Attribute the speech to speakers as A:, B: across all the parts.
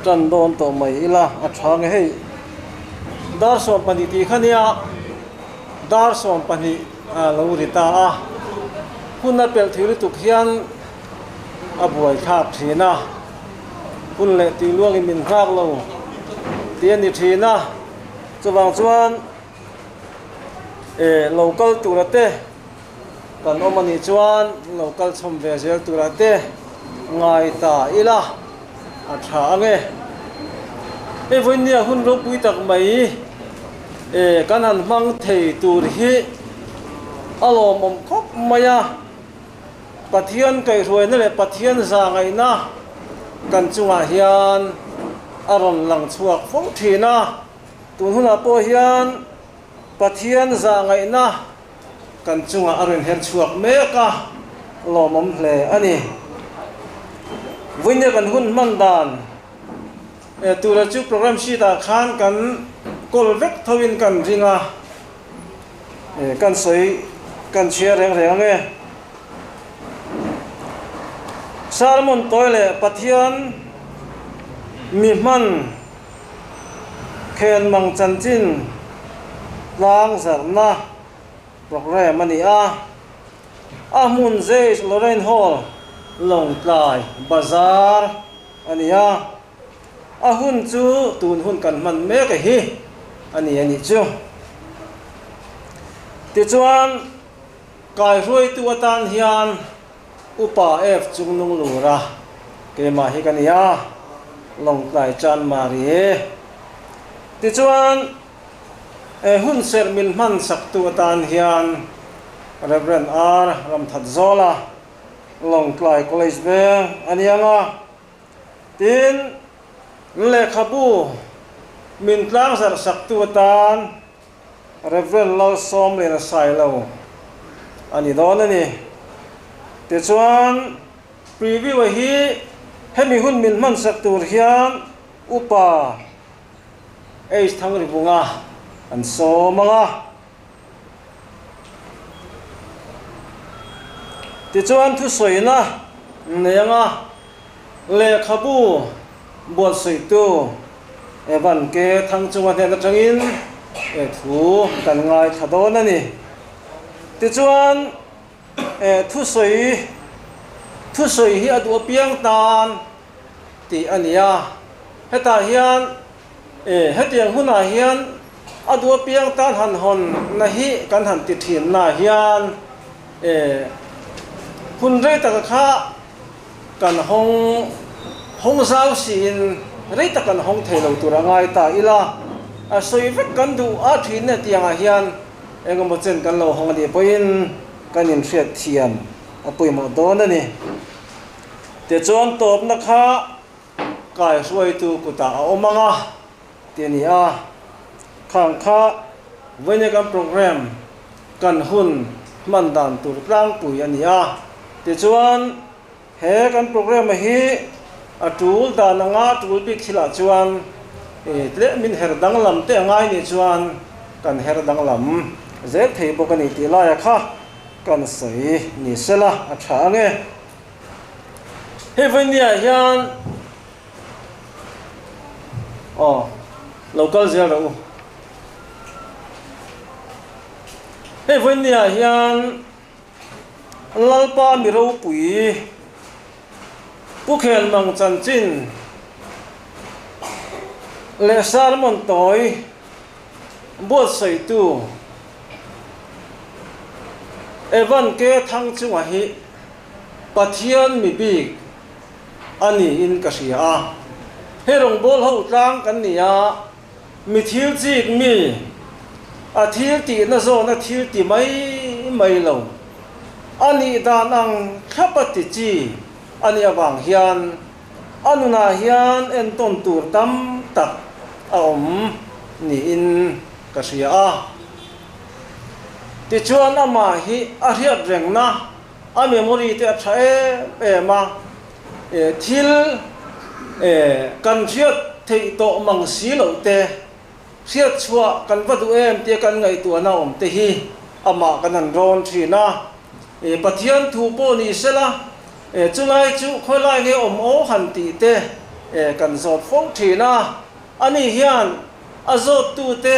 A: Tan dawn tawh mai ila a tha nge hei dar 12 tih kha nia dar 12 a lo ri ta a hun a pelh thei lutuk hian a buai thlak thin a hun leh tih luangin min nghak lo tih a ni thin a chuvang chuan eh lo kal tura te Kan awm anih chuan lo kal chhawm ve zel turah te ngai ta ila a tha ang e. Hei vawinia hun ropui tak mai e kan han hmang thei tur hi a lawmawm khawp mai a, Pathian kaihhruaina leh Pathian zahngaihna kan chungah hian a rawn lang chhuak fo thin a, tun hunah pawh hian Pathian zahngaihna kan chungah a rawn her chhuak mek a, lawmawm hle a ni. Vawinia kan hun hman dan tura chu program sheet ah khan kan kawl vek thoin kan ring a, kan sawi kan chhiar reng reng ang e. Sermon tawi leh Pathian mi hman Khenmang chanchin tlang zarhna program a ni a, a hmun Zeis Lorraine Hall Lawngtlai Bazar a ni a, a hun chu tun hun kan hman mek a hi a ni a nih chu. Tichuan, kaihruaitu atan hian Upa F Chungnung Lura keimah hi ka ni a, Lawngtlai Chanmari. Tichuan, he hun serh min hman saktu atan hian Rev. R Ramthatzawla, Lawngtlai College Veng a ni ang a. Tin, lehkhabu min tlangzarh saktu atan Rev. Lalsawmliana Sailo a ni dawn a ni. Tichuan, preview-a hi hemi hun min hmansak tur hian Upa H. Thangrivunga an sawm ang a. Tichuan, thusawina nei ang a, lehkhabu buatsawitu Evan K. Thangchunga hnen atangin e thu kan ngaithla dawn a ni. Tichuan, e thusawi thusawi hi a duh apiang tan tih a ni a. Hetah hian e hetiang hunah hian a duh apiang tan han hawn na hi kan han ti thin na hian e hun rei taka kha Kan hawng hawng zau siin rei tak kan hawng thei lo tur a ngai ta ila, a sawi vek kan duh a thin e tiangah hian engemaw chen kan lo hawng a nih pawhin kan inhriat thiam a pawimawh dawn a ni. Tichuan tawpna kha kaihruaitu kutah a awm ang a ti a ni a, khang kha vawiin kan program kan hun hman dan tur tlangpui a ni a. Tichuan, he kan programme hi a tul dan anga tul bik thilah chuan tleh min her danglam te a ngai nih chuan kan her danglam zel thei bawk a ni tih laia kha kan sawi ni sela a tha ang e. Hei vawinia hian aw lo kal zel rawh u. Hei vawinia hian Lalpa mi ropui Pu Khelmang chanchin leh sermon tawi buatsawitu Evan K. Thangchunga hi Pathian mi bik a niin ka hria a. Hei rawngbâwl ho tlang kan ni a. Mi thil chik mi, a thil tihna zawna thil ti mai mai lo, a nih dan ang thlap a ti chi a nih avang hian a nunah hian entawn tur tam tak a awm niin ka hria a. Tichuan amah hi a hriat rengna, a memory te a tha em em a, Thil kan hriat theih tawh mang si loh te, hriat chhuah kan va duh em tia kan ngaihtuahna awm te hi amah kan han rawn thin a. Pathian thu pawh ni sela, chulai chu khawilai nge awm aw han tih te, kan zawt fo thin a, ani hian a zawttute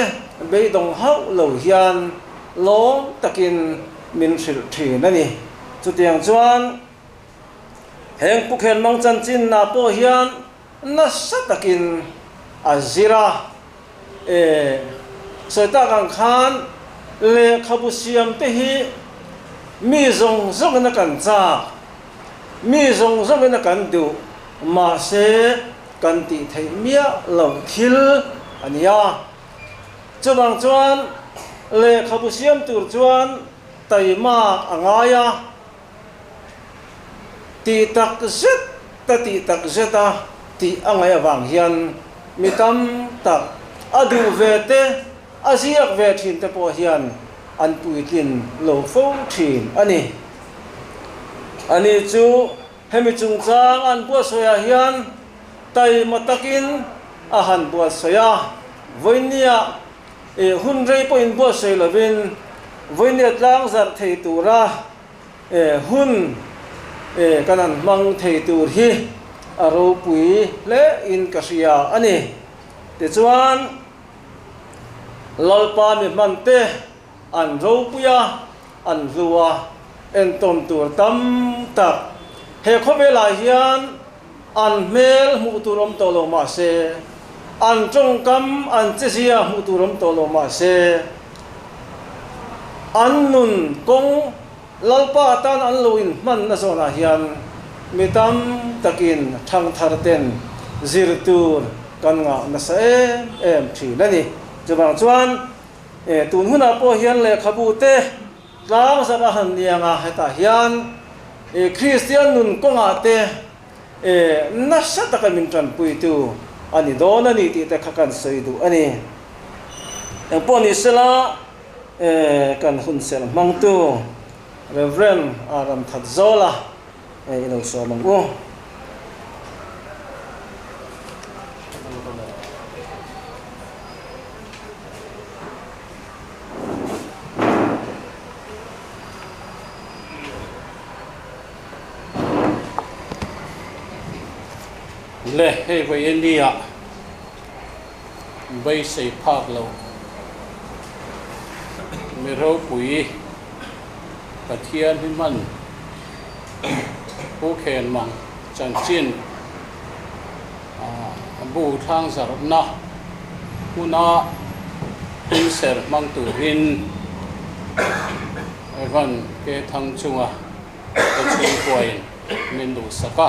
A: beidawng hauh lo hian lawm takin min hrilh thin a ni. Chutiang chuan heng Pu Khenmang chanchinna pawh hian nasa takin a zir a, e sawi tak ang khan lehkhabu siam te hi mi zawng zawngin a kan chak, mi zawng zawngin a kan duh, mahse kan tih theih miah loh thil a ni a. Chuvang chuan lehkhabu siam tur chuan taimak a ngai a. Tih tak zet ta tih tak zet a tih a ngaih avang hian mi tam tak a duh ve te, a ziak ve thin te pawh hian an puitlin lo fo thin a ni. Ani chu hemi chungchang an buatsawiah hian taima takin a han buatsawi a, vawinia hun rei pawh inbuatsawi lovin vawinia tlang zarh thei tura hun kan han hmang thei tur hi a ropui hle in ka hria a ni. Tichuan, Lalpa mi hman te an ropui a, an hlu a, entawn tur tam tak he khawvelah hian an hmel hmuh tur awm tawh lo mah se, an tawngkam, an chezia hmuh tur awm tawh lo mah se, an nun kawng Lalpa atan an lo inhmanna zawnah hian mi tam takin thangthar ten zir tur kan ngah nasa em em thin a ni. Chuvang chuan tun hunah pawh hian lehkhabu te tlang zarh a han niang a, hetah hian Kristian nun kawngah te nasa taka min tanpuitu a ni dawn a ni tih te kha kan sawi duh a ni. Engpawh ni sela kan hunserh hmangtu Rev. Aram Thatzawla i lo sawm ang u.
B: Le hei vawi ania beisei phak lo mi ropui Pathian hi hman Pu Khenmang chanchin bu thlang zarhna hmuna hunser hmang turin Evan ke thang chunga ka chhungkuain min duhsak a,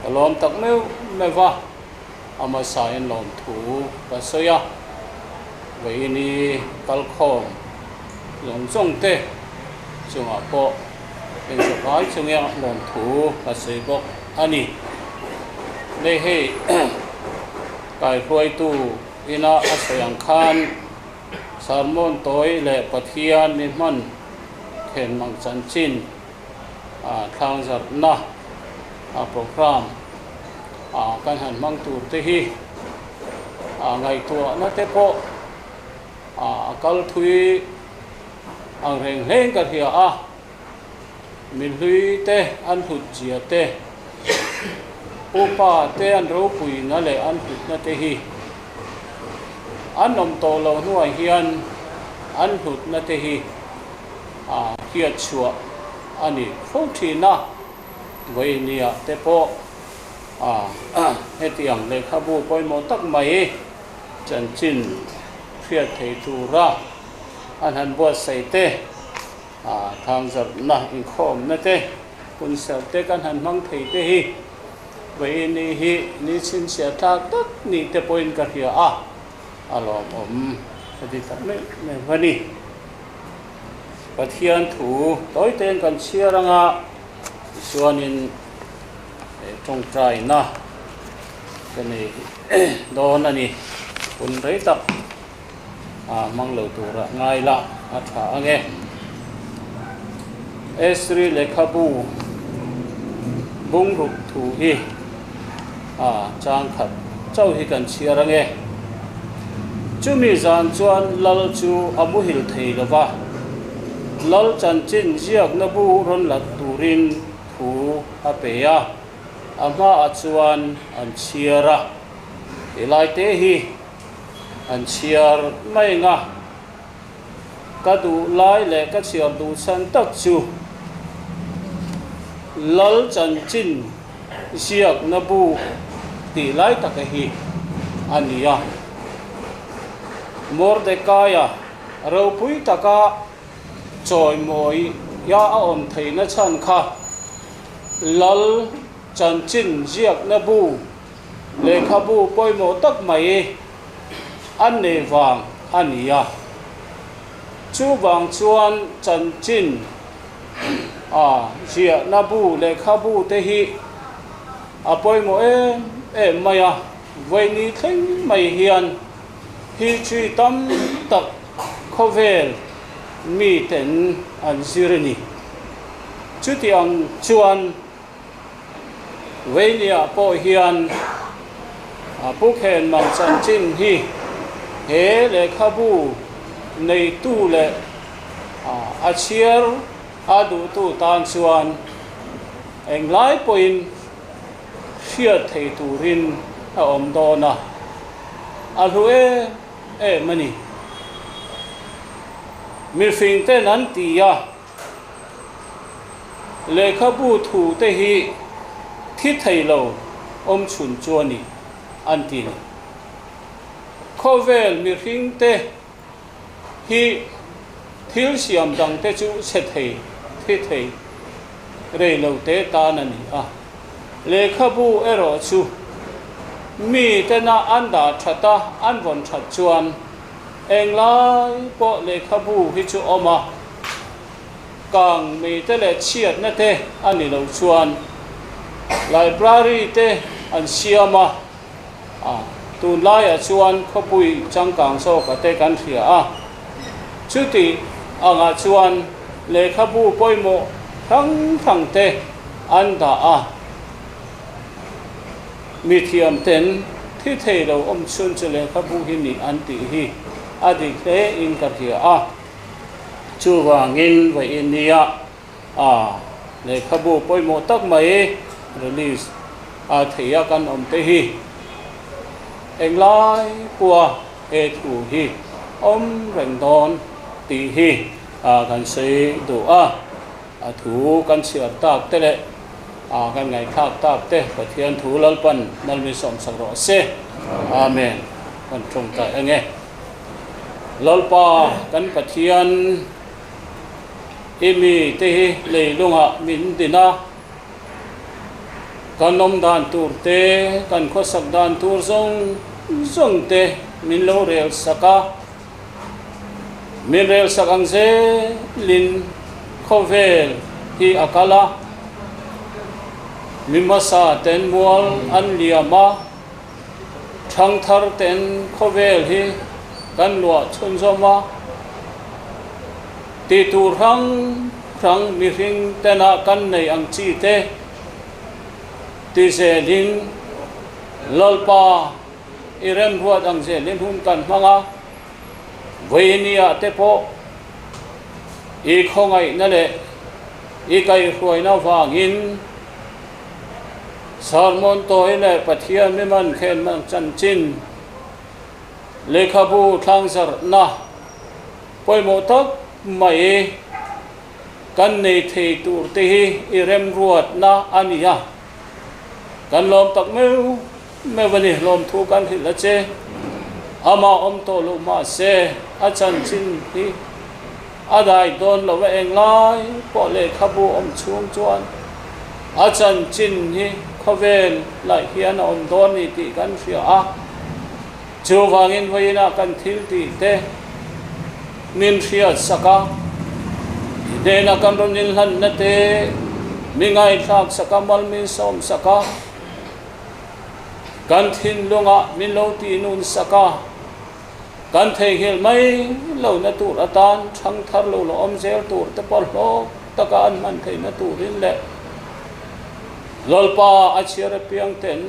B: ka lawm tak meuh meuh va, a hmasain lawmthu ka sawi a, vawiini kalkhawm zawng zawng te chungah pawh inzavai chunga lawmthu ka sawi bawk a ni. Hei hei kaihruaitu ina a sawi ang khan Sermon tawi leh Pathian mi hman khenmang chanchin thlang zarhna program kan han hmang tur te hi ngaihtuahna te pawh a kal thui ang reng hleng ka hria a, mi hlui te an hlut zia te, upa te an ropuina leh an hlutna te hi An awm tawh loh hnuah hian an hlutna te hi a hriat chhuah a ni fo thin a, vawinia te pawh hetiang lehkhabu pawimawh tak mai chanchin hriat thei tura an han buatsaih te, thangzarhna inkhawmna te, hunserh te kan han hmang thei te hi Vawiini hi ni chhinchhiah thlak tak nih te pawhin ka hria a, a lawmawm ka ti tak meuh meuh a ni. Pathian thu tawi tein kan chhiar anga tichuanin tawngtaina ka nei dawn a ni. Hun rei tak hmang lo tura ngai la a tha ang e. Esri lehkhabu bungruk thu hi a chang khat chauh hi kan chhiar ang e. Chumi zan chuan lal chu a muhil thei lo va, lal chanchin ziakna bu rawn lat turin thu a pe a. A hmaah chuan an chhiar a, helai te hi an chhiar mai ang a, ka duh lai leh ka chhiar duh chhan tak chu Lal chanchin ziakna bu tih lai taka hi a ni a. Mordekaia ropui taka chawimawi a a awm theihna chhan kha Lal chanchin ziakna bu lehkhabu pawimawh tak mai an nei vang a ni a. Chuvang chuan chanchin a ziahna bu lehkhabu te hi a pawimawh em em mai a, vawiini thleng mai hian history tam tak khawvel miten an zir a ni. Chutiang chuan Veinia pawh hian Pu Khenman chanchin hi he lehkhabu neitu leh a chhiar a duhtu tan chuan englai pawhin hriat thei turin a awm dawn a, a hlu em em a ni. Mifingten an ti a. Lehkhabu thu te hi thi thei lo awm chhun chu a ni, an ti ni. Khawvel mihring te hi thil siam dang te chu chhe thei, thi thei rei lo te tan a ni a. Lehkhabu erawh chu mi tena an dah that a, an vawn that chuan Englai pawh lehkhabu hi chu awm a, kang mite leh chhiatna te a ni lo chuan library te an siam a, tunlaiah chuan khawpui changkang zawka te kan hria a, chuti angah chuan lehkhabu pawimawh hrang hrang te an dah a. Mi thiam ten thi thei lo awm chhun chu lehkhabu hi ni an tih hi a dik hle in ka hria a. Chuvangin vawiin nia a lehkhabu pawimawh tak mai release a theih a kan awm te hi englai pawha he thu hi awm reng dawn tih hi kan sawi duh a. A thu kan chhiar tak te leh a kan ngaihthlak tak te Pathian thu Lalpan malmi sawmsak rawh se. Amen. Kan tawngtai ang e. Lalpa kan Pathian i mi te hi leilungah min din a, kan awm dan tur te, kan khawsak dan tur zawng zawng te min lo rel sak a. Min relsak ang zelin khawvel hi a kal a, mi hmasa ten mual an liam a, thangthar ten khawvel hi kan luah chhunzawm a, tih tur hrang hrang mihring tena kan nei ang chi te ti zelin Lalpa I remruat ang zelin hun kan hmang a, vawinia te pawh i khawngaihna leh i kaihhruaina vangin sermon tawi leh Pathian mi man khenna chanchin lehkhabu thlangzarhna pawimawh tak mai kan nei thei tur te hi i remruatna a ni a, kan lawm tak meuh. Meuh a ni, lawmthu kan hrilh a che. Amah awm tawh loh mahse a chanchin hi a dai dawn lo a, englai pawh lehkhabu awm chhung chuan a chanchin hi khawvel laih hian a awm dawn ni tih kan hria a. Chuvangin vawiinah kan thil tih te min hriat sak a, i hnena kan rawn inhlanna te mi ngaithlak sak a, mal min sawm sak a. Kan thinlungah min lo tih nun sak a, kan theihnghilh mai lohna tur atan thang thar lo la awm zel tur te pawh hlawk taka an hman theihna turin leh Lalpa a chhiar apiang ten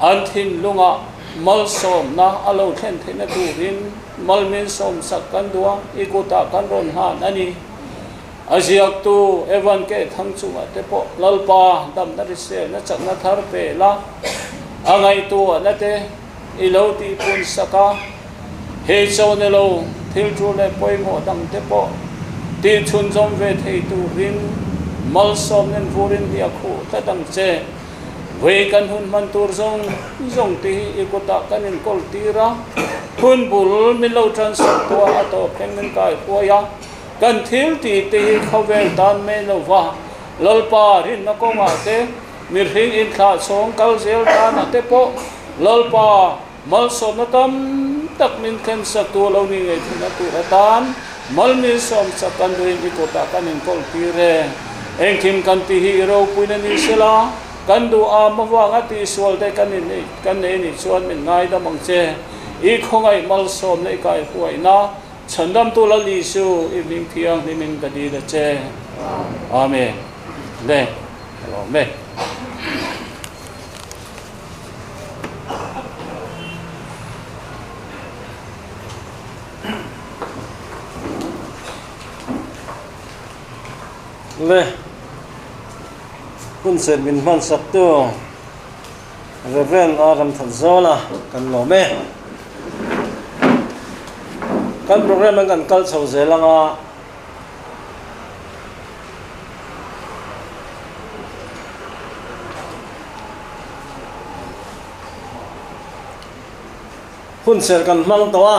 B: an thinlungah malsawmna a lo thlen theihna turin mal min sawmsak kan duh a, i kutah kan rawn hlan a ni. A ziaktu Evan K. Thangchunga te pawh Lalpa damna hriselna chakna thar pe la, a ngaihtuahna te i lo tihpun sak a, hei chaw ni lo thil ṭul leh pawimawh dang te pawh tihchhunzawm ve thei turin malsawmna in vurin hi a khuh tlat ang che. Vawi kan hun hman tur zawng zawng te hi i kutah kan inkawl tir a, hun bul min lo ṭan sak tuah a tawp thleng min kai huai a, kan thil tih te hi khawvel tan mai lo va, Lalpa rinna kawngah te, mihring inthlah chhawng kal zel tanah te pawh Lalpa malsawmna tam tak min thlen sak tu lo ni ngei theihna tur atan mal min sawm sak kan duhin i kutah kan inkawl tir e. Engkim kan tih hi i ropuina ni sela, kan duh a mavanga tihsual te kan inneih kan nei nih chuan min ngaidam ang che. I khawngaih malsawmna i kaihhuaina Chhandamtu Lal Isu i hming thianghlimin ka dil a che. Amen. Le, ka lawm e.
A: Le, hun serh min hman saktu Rev. A Ramthanzawla kan lawm e. Kan program an kan kal chho zel anga hun serh kan hmang tawh a,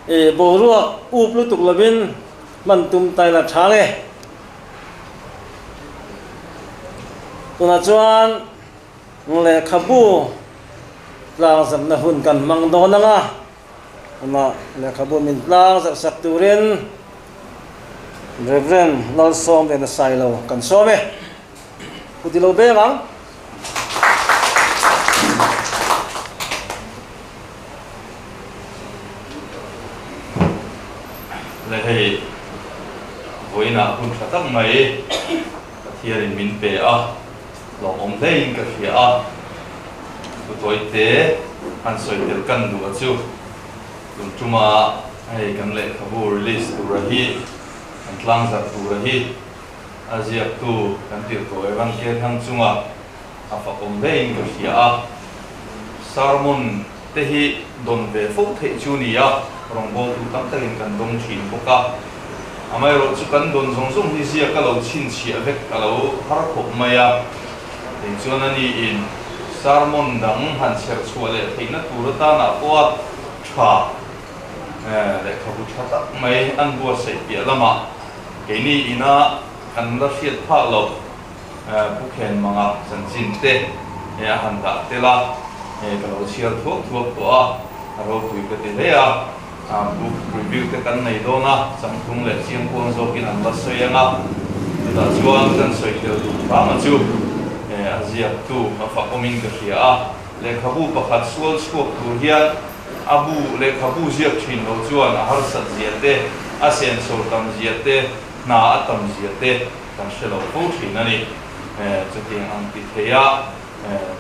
A: ih boruak up lutuk lovin hman tum taila tha nge. Tunah chuan lehkhabu tlangzarhna hun kan hmang dawn ang a, amah lehkhabu min tlangzarh sak turin Rev. Lalsawmliana Sailo kan sawm e. Pu Dilo beng ang.
C: Le hei vawiinah hun tha tak mai Pathianin min pe a, hlawhawm hlein ka hria a, Thutuaite han sawi tel kan duh a chu tun tuma hei kan lehkhabu release tura hi kan tlangzarh tura hi a ziaktu kan tirhkoh Evan K. Thangchunga a fakawm hlein ka hria a, sermon te hi dawn ve fo theih chu ni a, rawngbawltu tam takin kan dawng thin bawk a, amaherawh chu kan dawn zawng zawng hi ziak a lo chhinchhiah vek a lo har khawp mai a, hei chuan a niin sermon dang han chher chhuah leh theihna tur atanah pawh a tha lehkhabu tha tak mai an buatsaih piah lamah keini ina kan la hriat phah loh. Pu Khenmanga chanchin te he a han dah tel a, he ka lo chhiar thuak thuak tawh a, a ropui ka ti hle a, book review te kan nei dawn a, changtlung leh chiangkuang zawkin an la sawi ang a, chutah chuan kan sawi tel duh hram a chu he a ziaktu a fakawmin ka hria a, lehkhabu pakhat sual chhuak tur hian a bu lehkhabu ziak thin lo chuan a harsat zia te, a senso tam zia te, hna a tam zia te, Kan hre lo fo thin a ni. Chutiang ang ti thei a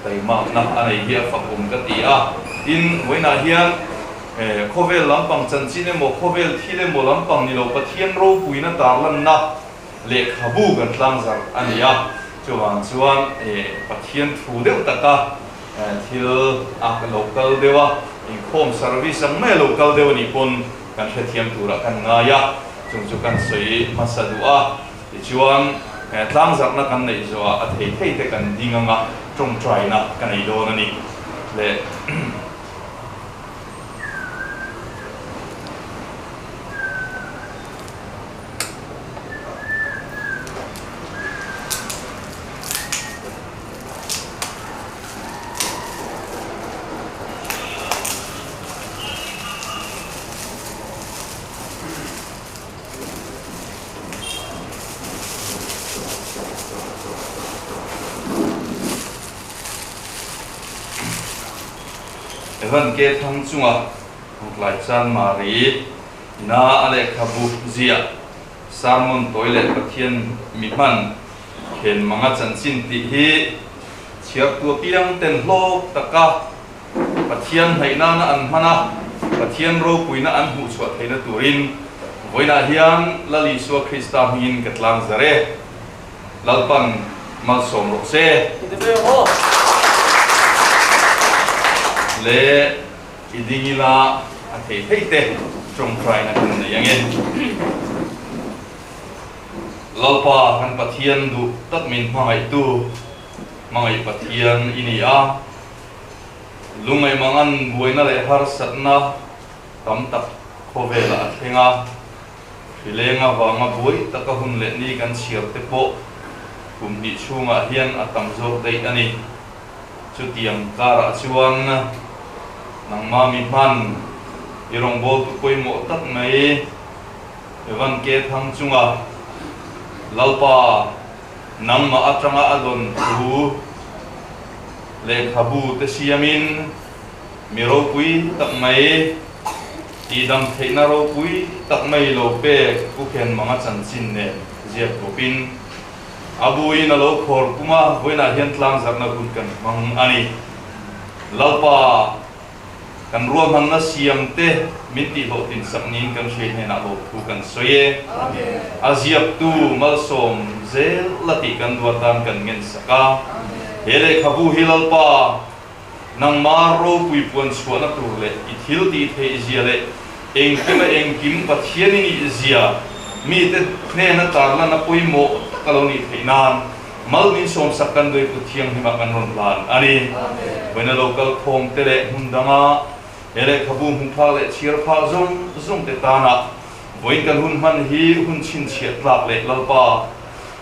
C: taimakna a nei hi a fakawm ka ti a. Tin, vawiinah hian khawvel lampang chanchin emaw, khawvel thil emaw lampang ni lo Pathian ropuina tarlanna lehkhabu kan tlangzarh a ni a. Chuvang chuan Pathian thu deuh taka thil a lo kal deuh a, inkhawm service ang mai a lo kal deuh a nih pawn kan hrethiam turah kan ngai a. Chung chu kan sawi hmasa duh a, tichuan tlangzarhna kan neih zawhah a thei thei te kan ding anga tawngtaina ka nei dawn a ni le. Evan ke thang chunga tlai chan Mari ina a lehkhabu ziah sermon tawi leh Pathian mi hman khen manga chanchin tih hi chhiartu apiang ten hlawk taka Pathian hnaih nana an hman a, Pathian ropuina an hmuhchhuah theihna turin Vawiinah hian Lal Isua Krista hmingin ka tlang zar e. Lalpan malsawm rawh se. Le i ding ila a thei thei te tawngtaina kan nei ang e. Lalpa kan Pathian duh tak min hmangaihtu hmangaih Pathian i ni a. Lungngaih mangan buaina leh harsatna tam tak khawvelah a thleng a, hrileng avanga buai taka hun leh ni kan chhiar te pawh kum hnih chhungah hian a tam zawk daih a ni. Chutiang karah chuan nangmah mi hman i rawngbawltu pawimawh tak mai Evan K. Thangchunga, Lalpa, nangmah atanga a dawn thu lehkhabu te siamin Mi ropui tak mai, tihdam theihna ropui tak mai lo pek Pu Khenmanga chanchin nen ziak kawpin a buin a lo khawr pum a, vawiinah hian tlangzarhna hun kan hmang a ni. Lalpa, kan ruahmanna siam te min tihhlawhtlin sak niin kan hriat hnenah lo thu kan sawi e. A ziaktu malsawm zel la tih kan duatan kan ngensak a. He lehkhabu hi Lalpa, Nangmah ropui puan chhuahna tur leh i thil tih theih zia leh engkim a engkim Pathian i nih zia mite hnena tarlan a pawimawh tak a lo nih theih nan mal min sawmsak kan duai kut thianghlimah kan rawn hlan a ni. Vawiina lo kal khawm te leh hmun danga he lehkhabu hmu phak leh chhiar phak zawng zawng te tana vawiin kan hun hman hi hun chhinchhiah tlak leh Lalpa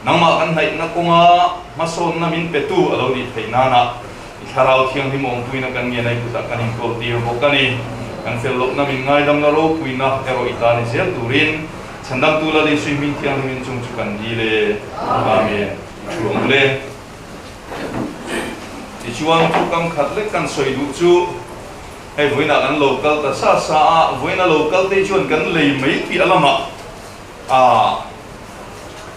C: nangmah kan hnaihna kawnga hmasawnna min petu a lo nih theih nana I Thlarau Thianghlim awmpuina kan ngen a, i kutah kan inkawl tir bawk a ni. Kan fel lohna min ngaidamna ropuina erawh i ta ni zel turin Chhandamtu Lal Isui hming thianghlimin chung chu kan dil e. Amen. I thu ang le. Tichuan thukam khat lek kan sawi duh chu hei vawiinah kan lo kal ta sa sa a, vawiina lo kal te chuan kan lei mai piah lamah A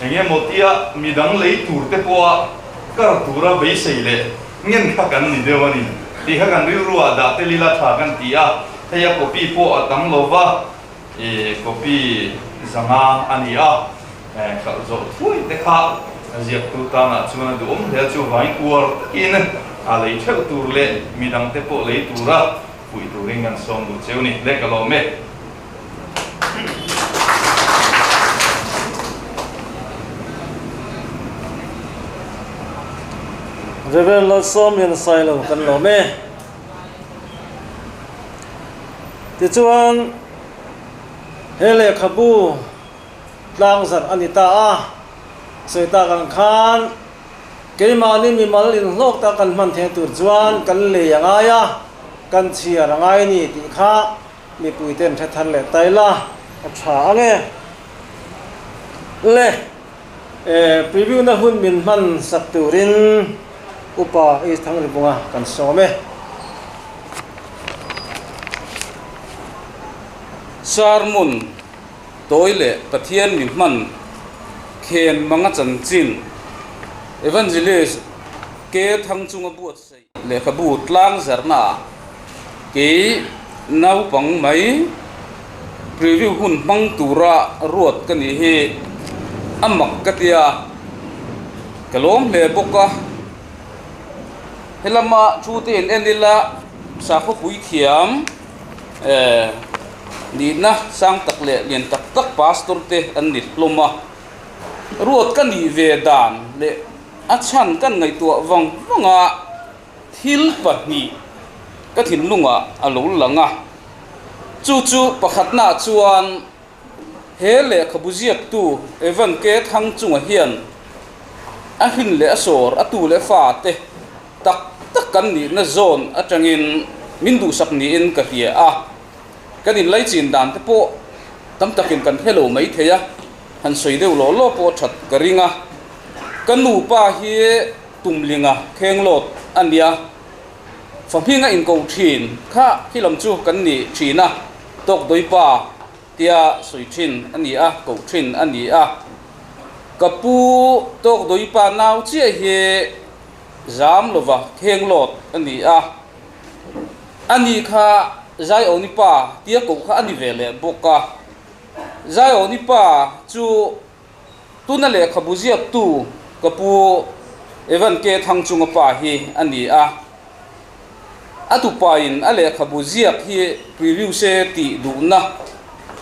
C: eng emaw tia midang lei tur te pawha kar tura beisei leh ngen kha kan ni deuh a ni tih kha kan rilruah dah tel ila tha kan ti a, hei a copy pawh a tam lo va, ih copy zanga a ni a, hralh zawh thuai te kha a ziaktu tanah chuan a duhawm hle a, chuvangin uar takin a lei theuh tur leh midang te pawh lei tura puih turin kan sawm duh cheu ni le ka lawm e.
A: Reverend Lalsawmlian Sailo kan lawm e. Tichuan he lehkhabu tlangzarh a ni ta a, sawi tak ang khan keimahni mimal inhlawk tak kan hman theih tur chuan kan lei a ngai a, kan chhiar a ngai a ni tih kha Mipui ten hre thar leh ta ila a tha ang e. Le preview na hun min hman sak turin Upa East Thangribunga kan sawm e.
D: Sermon tawi leh Pathian mi hman khen manga chanchin Evangelist K. Thangchunga buatsaih. Lehkhabu tlang zarhnaah kei naupang mai preview hun hmang tura ruat ka nih hi a mak ka tia, ka lawm hle bawk a. Helama thu te in en ila sakhawpui thiam eh nihna sang tak leh lian tak tak pastor te an ni hlawm a, ruat ka nih ve dan leh A chhan kan ngaihtuah vang vang a, thil pahnih ka thinlungah a lo lang a. Chu chu pakhatnaah chuan he lehkhabu ziaktu Evan K. Thangchunga hian a hrin leh a sawr a tu leh fa te tak tak kan nihna zawn atangin min duhsak niin ka hria a. Kan inlaichin dan te pawh tam takin kan hre lo maithei a, han sawi deuh lawh lawh pawh that ka ring a. Ka nupa hi Tumlinga Khenglawt a nia, Fahminga inko thin kha khi lam chu kan ni thin a, Tawkdawipa tia sawi thin a ni a, koh thin a ni a. Ka pu Tawkdawipa nau chiah hi Zamlova Khenglawt a ni a, ani kha Zaiawnipa tia koh kha a ni ve leh bawk a. Zaiawni pa chu tuna lehkhabu ziaktu ka pu Evan K. Thangchunga pa hi a ni a. A tupain a lehkhabu ziak hi preview se tih duhna,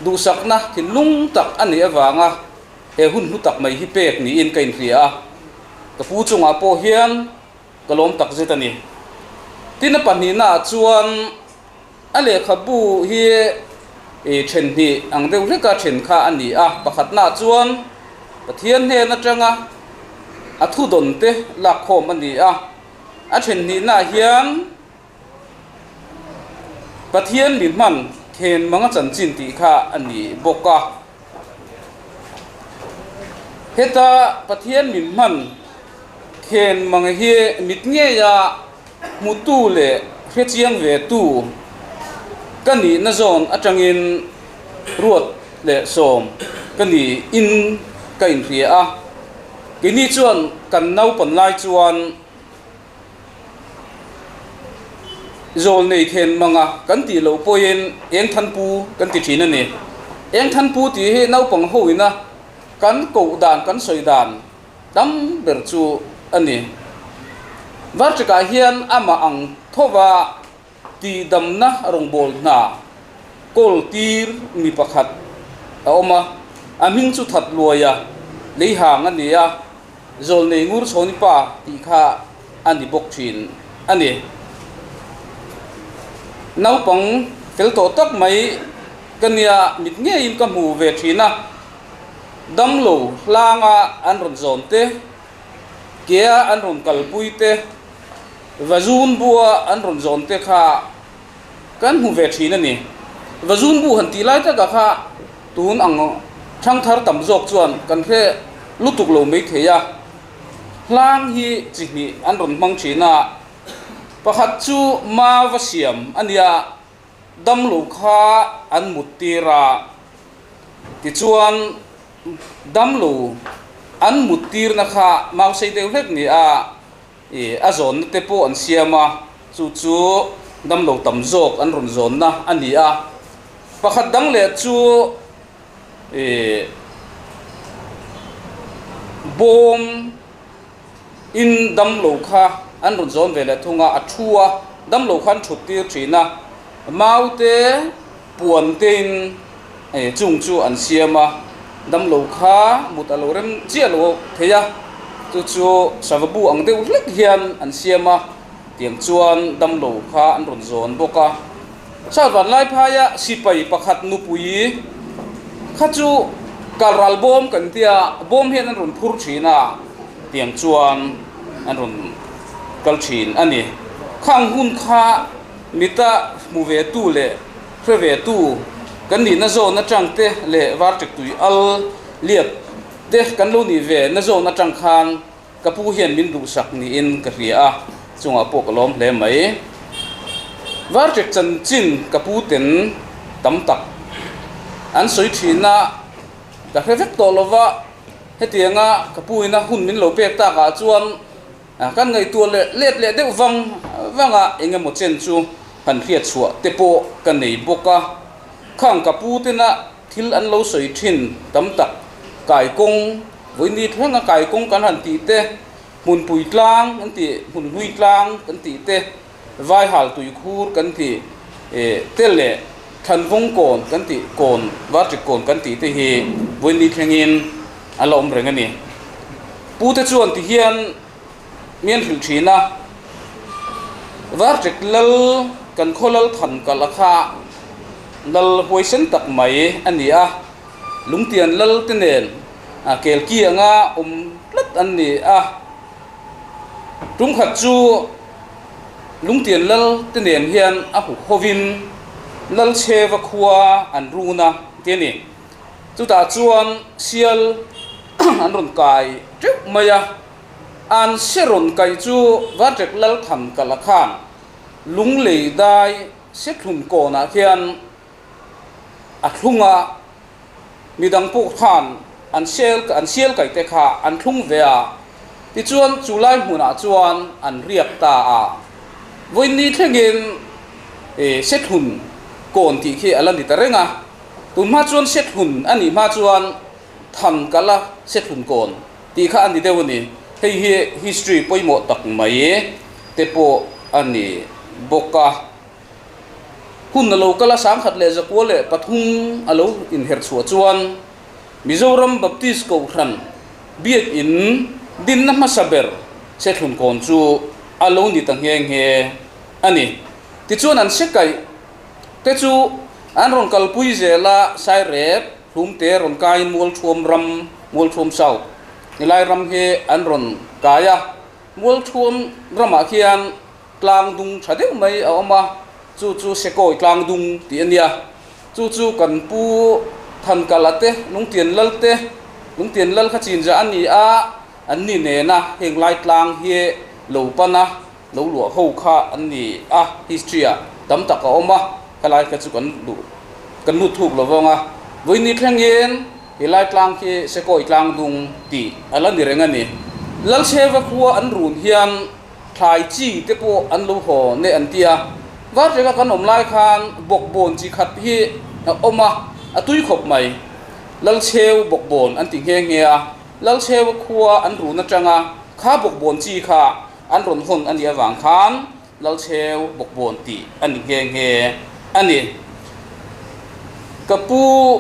D: duhsakna thinlung tak a nih avanga he hun hlu tak mai hi pek niin ka inhria a. Ka pu chungah pawh hian ka lawm takzet a ni. Tin a pahnihnaah chuan A lehkhabu hi then hnih ang deuh hleka then kha a ni a, pakhatnaah chuan Pathian hnen atanga a thudawn te lakkhawm a ni a, a then hnihnaah hian Pathian mi hman khen manga chanchin tih kha a ni bawk a. Heta Pathian mi hman khen manga hi mit ngeia Hmutu leh hrechiang ve tu ka nihna zawn atangin ruat leh sawm ka ni in ka inhria a. Keini chuan kan naupan lai chuan zawl nei then manga kan tih loh pawhin eng thanpu kan ti thin a ni. Eng thanpu tih hi naupang ho ina kan koh dan kan sawi dan tam ber chu a ni. Varṭikah hian amah ang thova tihdamna rawngbâwl hna kawl tir mi pakhat a awm a, a hming chu That Luaia Leihang a ni a, Zawlnei Ngur Chhawni pa tih kha a ni bawk ṭhin a ni. Naupang fel tawh tak mai ka nia mit ngeiin ka hmu ve ṭhin a. Damlo hlanga an rawn zawn te, kea an rawn kalpui te, vazun bua an rawn zawn te kha kan hmu ve thin a ni. Vazun bu han tih lai takah kha tun ang thangthar tam zawk chuan kan hre lutuk lo mai thei a. Hlang hi chi hnih an rawn hmang thin a, pakhat chu ma va siam a nia. Damlo kha an mut tir a, tichuan damlo an mut tirna kha mausei deuh hlek ni a, ih a zawnna te pawh an siam a, chu chu damlo tam zawk an rawn zawnna a ni a. Pakhat dang leh chu ih bawm In damlo kha an rawn zawn ve leh thung a, a thu a, damlo kha an thut tir thin a, mau te puan te in chung chu an siam a, damlo kha mut a lo rem chiah lo thei a, chu chu sava bu ang deuh hlek hian an siam a, tiang chuan damlo kha an rawn zawn bawk a. Chhuat lai phaia sipai pakhat nupui kha chu kalral bawm kan tia, bawm hian an rawn phur thin a, tiang chuan an rawn kal thin a ni. Khang hun kha mita hmu ve tu leh hre ve tu kan nihna zawn atang te leh varṭek tui al liak te kan lo nih ve na zawn atang khan Ka pu hian min duhsak niin ka hria a, chungah pawh ka lawm hle mai. Varṭek chanchin ka pu ten tam tak an sawi thin a, ka hre vek tawh lo va, hetianga ka pu ina hun min lo pek takah chuan kan ngaihtuah leh let leh deuh vang vang a, eng emaw chen chu han hriat chhuah te pawh ka nei bawk a. Khang ka pu tena Thil an lo sawi thin tam tak, kaikawng, vawini thlenga kaikawng kan han tih te, hmunpui tlang kan tih, hmunhlui tlang kan tih te, vaihal tuikhur kan tih te leh thlanvawng kawn kan tih kawn, varṭik kawn kan tih te hi vawini thlengin a la awm reng a ni. Pute chuan tihian mi an hrilh thin a, Varṭek lal kan khaw lal than kalh a kha lal huaisen tak mai a ni a, lungtian lal te nen kelki anga awm tlat an ni a, tumkhat chu lungtian lal te nen hian a huk hovin lal chheva khua an run a ti a ni. Chutah chuan sial an rawn kai teuh mai a. An se rawn kaih chu Varṭek Lalthan Kala khan Lunglei dai Sethlun kawnah khian a thlung a, midang pawh khan an sel an sial kaih te kha an thlung ve a, tichuan chu lai hmunah chuan an riak ta a. Vawiin ni thlengin Sethlun kawn tih khi a la ni ta reng a. Tun hma chuan Sethlun a nih hma chuan Thankala Sethlun kawn tih kha a ni deuh a ni. Hei hi history pawimawh tak mai te pawh a ni bawk a. Hun a lo kal a, 1903 a lo inher chhuah chuan Mizoram Baptist Kohhran Biakin dinna hmasa ber Sethlun kawn chu a lo ni ta nghe nghe a ni. Tichuan an se kaih te chu an rawn kalpui zel a, Sairep, Hlumte rawn kaiin Mualthuam ram, Mualthuam South, helai ram hi an rawn kai a. Mualthuam ramah khian tlang dung tha deuh mai a awm a, chu chu Sekawi tlang dung tih a nia. Chu chu kan pu Thankala te, Lungtian Lal te, Lungtian Lal kha chinzah a ni a, an ni nena heng lai tlang hi lo pan a, lo luah ho kha an ni a, history ah tam tak a awm a, helai kha chu kan duh kan lut thuk lo vang a, vawiin thlengin helai tlang khi Sekawi tlang dung tih a la ni reng a ni. Lalchheva khua an run hian thlai chi te pawh an lo haw ne an ti a, Varṭeka kan awm lai khan bawkbawn chi khat hi a awm a, a tui khawp mai. Lalchheu bawkbawn an ti nghe nghe a, Lalchheva khua an run atanga kha bawkbawn chi kha An rawn hawn a nih avang khan Lalcheu bawkbawn tih a ni nghe nghe a ni. Ka pu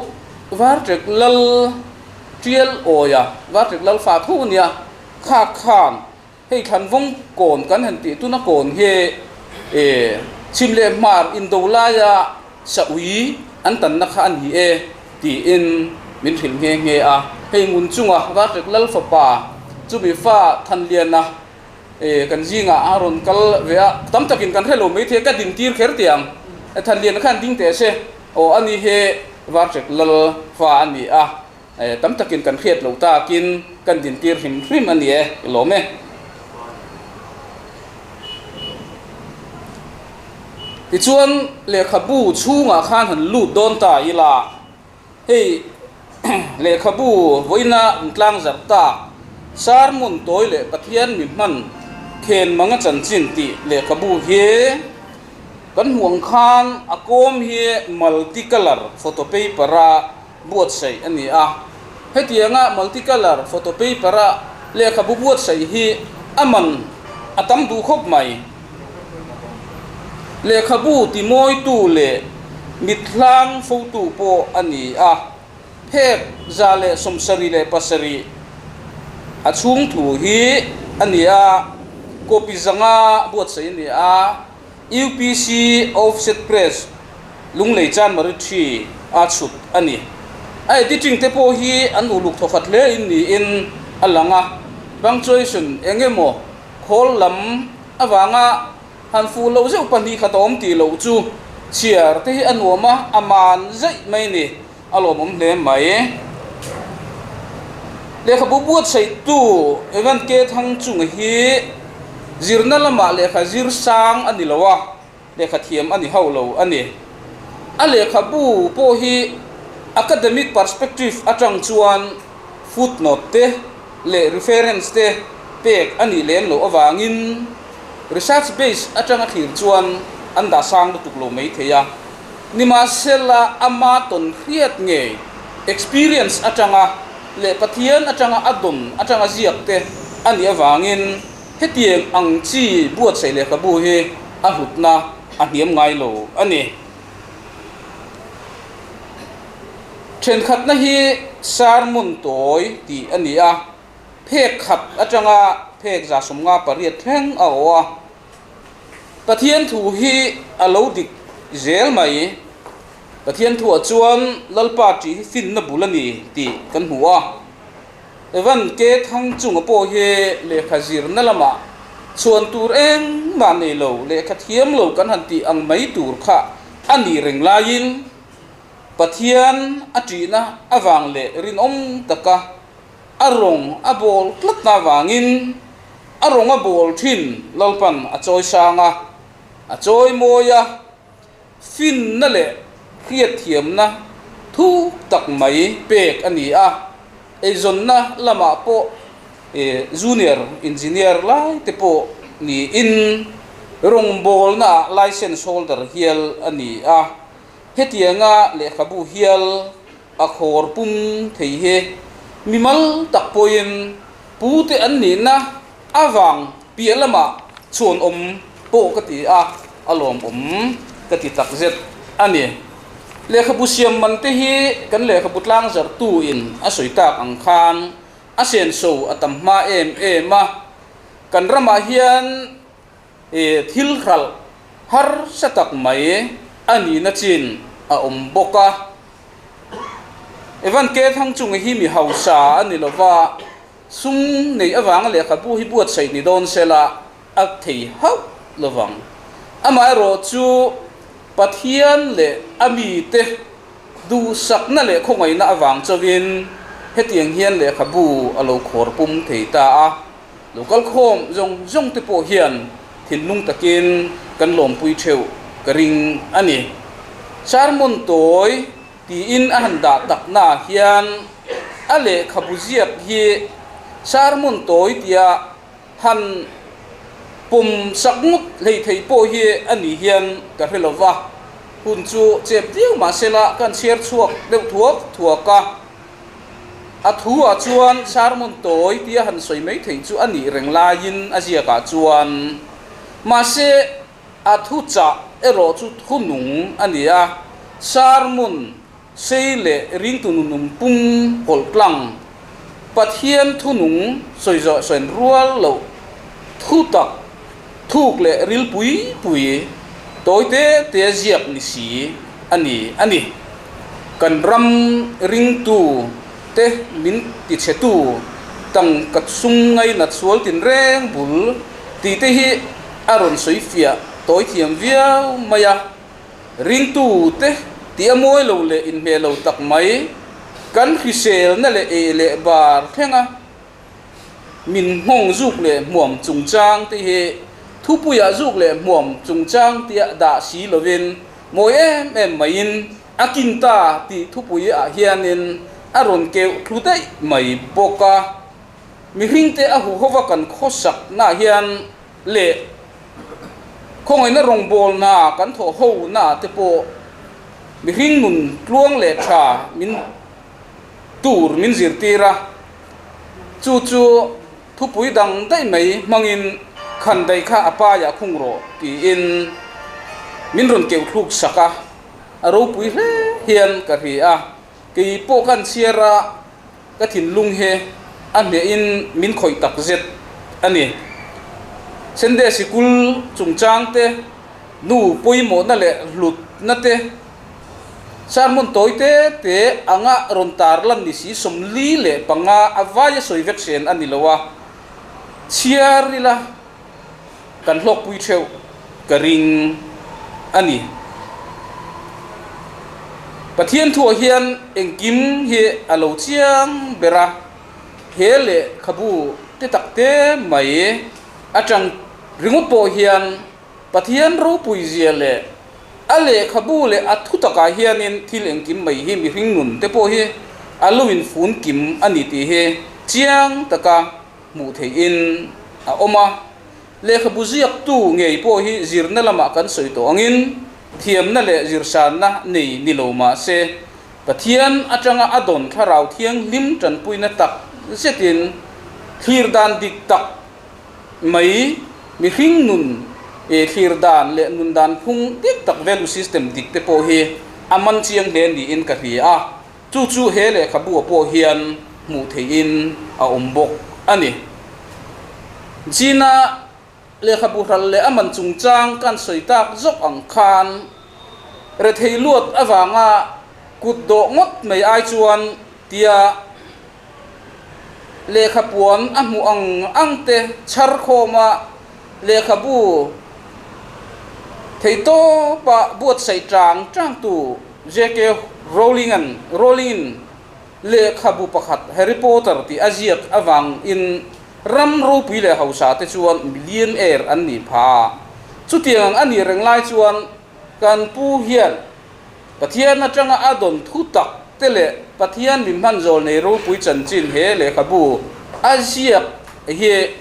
D: Varṭek Lal Ṭial Awia, Varṭek Lal fa tho a nia, kha khan hei Thlanvawng kawn kan han tih tuna kawn hi e chhim leh hmar indo laia sa ui an tanna kha a ni e tiin min hrilh nghe nghe a. Hei ngun chunga Varṭek Lal fapa chumi fa Thanliana E, kan zingah a rawn kal ve a, tam takin kan hre lo mai thei, ka din tir kher teh ang. E, Thanliana khan ding teh se, aw a ni he Varṭek Lal fa a ni a, e, tam takin kan hriat lo takin kan din tir hrim hrim a ni e, ka lawm e. Tichuan lehkhabu chhungah khan han lut dawn ta ila, Hei lehkhabu vawiina an tlang zarh ta, Sermon tawi leh Pathian mi hman khen manga chanchin tih lehkhabu hi kan hmuh ang khan a kawm hi multi colour photo paper a buatsaih a ni a. Hetianga multi colour photo paper a lehkhabu buatsaih hi a man a tam duh khawp mai. Lehkhabu timawitu leh mitthlang fotu pawh a ni a, phek 177 a chhung thu hi a ni a, copy 500 buatsaih a ni a, UPC Offset Press Lunglei Chanmari thi a chhut a ni. A editing te pawh hi an uluk thawkhat hle in niin a lang a, punctuation eng emaw Khawl lam avanga han fuh loh zeuh 2 khat a awm tih loh chu chhiar te hi a nuam a, a man zeih mai ni, a lawmawm hle mai. Lehkhabu buatsaihtu Evan K. Thangchunga hi zirna lamah lehkha zir sang a ni lo a, lehkha thiam a ni hauh lo a ni. A lehkhabu pawh hi academic perspective atang chuan footnote te leh reference te pek a nih lem loh avangin research base atanga thlir chuan an dah sang lutuk lo mai thei a. Nimahsela ama tawn hriat ngei experience atanga leh Pathian atanga a dawn atanga ziak te a nih avangin Hetiang ang chi buatsaih lehkhabu hi a hlutna a hniam ngai lo a ni. Thenkhatna hi sermon tawi tih a ni a, phek khat atanga phek 58 thleng a aw a. Pathian thu hi a lo dik zel mai. Pathian thuah chuan Lalpa tih hi finna bul a ni tih kan hmu a. Evan K. Thangchunga pawh hi lehkha zirna lamah chhuan tur engmah nei lo, lehkha thiam lo kan han tih ang mai tur kha a nih reng laiin Pathian a ṭihna avang leh rinawm taka a rawng a bawl tlatna avangin a rawng a bawl ṭhin Lalpan a chawi sang a, a chawi mawi a. Finna leh hriatthiamna thuk tak mai pek a ni a, eizawnna lamah pawh junior engineer lai te pawh niin rawngbawlnaah license holder hial a ni a. Hetianga lehkhabu hial a khawr pum thei hi mimal tak pawhin pute an nihna avang piah lamah chhuanawm pawh ka ti a, a lawmawm ka ti takzet a ni. Lehkhabu siam man te hi kan lehkhabu tlangzarhtuin a sawi tak ang khan a senso a tam hma em em a, kan ramah hian He thil hralh harsa tak mai a nihna chin a awm bawk a. Evan K. Thangchunga hi mi hausa a ni lova, sum neih avanga lehkhabu hi buatsaih ni dawn sela a thei hauh lovang. Amaherawh chu Pathian leh a mite duhsakna leh khawngaihna avang chauhin hetiang hian lehkhabu a lo khawr pum thei ta a. Lo kal khawm zawng zawng te pawh hian thinlung takin kan lawmpui theuh ka ring a ni. Sermon tawi tiin a han dah taknaah hian a lehkhabu ziak hi sermon tawi tia han pawm sak ngawt hleithei pawh hi a ni hian ka hre lo va, hun chu chep viau mahsela kan chhiar chhuak deuh thuak thuak a. A thu ah chuan sermon tawi tia han sawi mai theih chu a nih reng laiin a ziak ah chuan mahse a thu chah erawh chu thu nung a ni a, sermon sei leh ringtu nunum pum hawlh tlang Pathian thu nung sawi zawh sawiin rual loh thu tak thuk leh ril pui pui tawi te te ziak ni si a ni a ni. Kan ram ringtu te min tichhetu tangka sum ngainat sual tinreng bul tih te hi a rawn sawi fiah tawi thiam viau mai a. Ringtu te tih a mawi lo leh inhmeh lo tak mai kan hriselna leh eh leh bar thlenga Min nghawng zuk leh hmuam chungchang te hi thupuiah zuk leh hmuam chungchang tia dah si lovin mawi em em maiin a kin ta tih thupui ah hianin a rawn keuh thlu daih mai bawk a. Mihringte a huhova kan khawsaknaah hian leh khawngaihna rawngbawlna kan thawh honaah te pawh mihring nun tluang leh tha min tur min zirtir a, chu chu thupui dang daih mai hmangin khan daih kha a paiah khung rawh tiin min rawn keuh thluk sak a, a ropui hle hian ka hria a, kei pawh ka chhiar a, ka thinlung hi a hnehin min khawih tak zet a ni. Sende sikul chungchang te, nu pawimawhna leh hlutna te, Sermon tawi te te anga rawn tar lan ni si 45 a vaia sawi vek sen a ni lo a, chhiar ila kan hlawkpui theuh ka ring a ni. Pathian thuah hian engkim hi a lo chiang ber a, he lehkhabu te tak te mai atang ringawt pawh hian Pathian ropui zia leh a lehkhabu leh a thu takah hianin thil engkim mai hi mihring nun te pawh hi a lo infun kim a ni tih hi chiang taka hmuh theihin a awm a. Lehkhabu ziaktu ngei pawh hi zirna lamah kan sawi tawh angin thiamna leh zirsanna nei ni lo mah se Pathian atanga a dawn thlarau thianghlim tanpuina tak zetin thlir dan dik tak mai mihring nun eh thlir dan leh nun dan phung dik tak value system dik te pawh hi a man chiang hle niin ka hria a, chu chu he lehkhabu ah pawh hian hmuh theihin a awm bawk a ni. Gina lehkhabu hral leh a man chungchang kan sawi tak zawk ang khan rethei luat avanga kut dawh ngawt mai ai chuan tia Lehkhapuan a hmuh ang ang te chhar khawma lehkhabu theitawpa buatsaih tang tangtu JK Rowling-a'n Rowling-in lehkhabu pakhat Harry Potter tih a ziak avangin ram ropui leh hausa te chuan millionaire an nih pha. Chutiang ang a nih reng lai chuan kan pu hian Pathian atanga a dawn thu tak te leh Pathian min hman zawl nei ropui chanchin he lehkhabu a ziak hi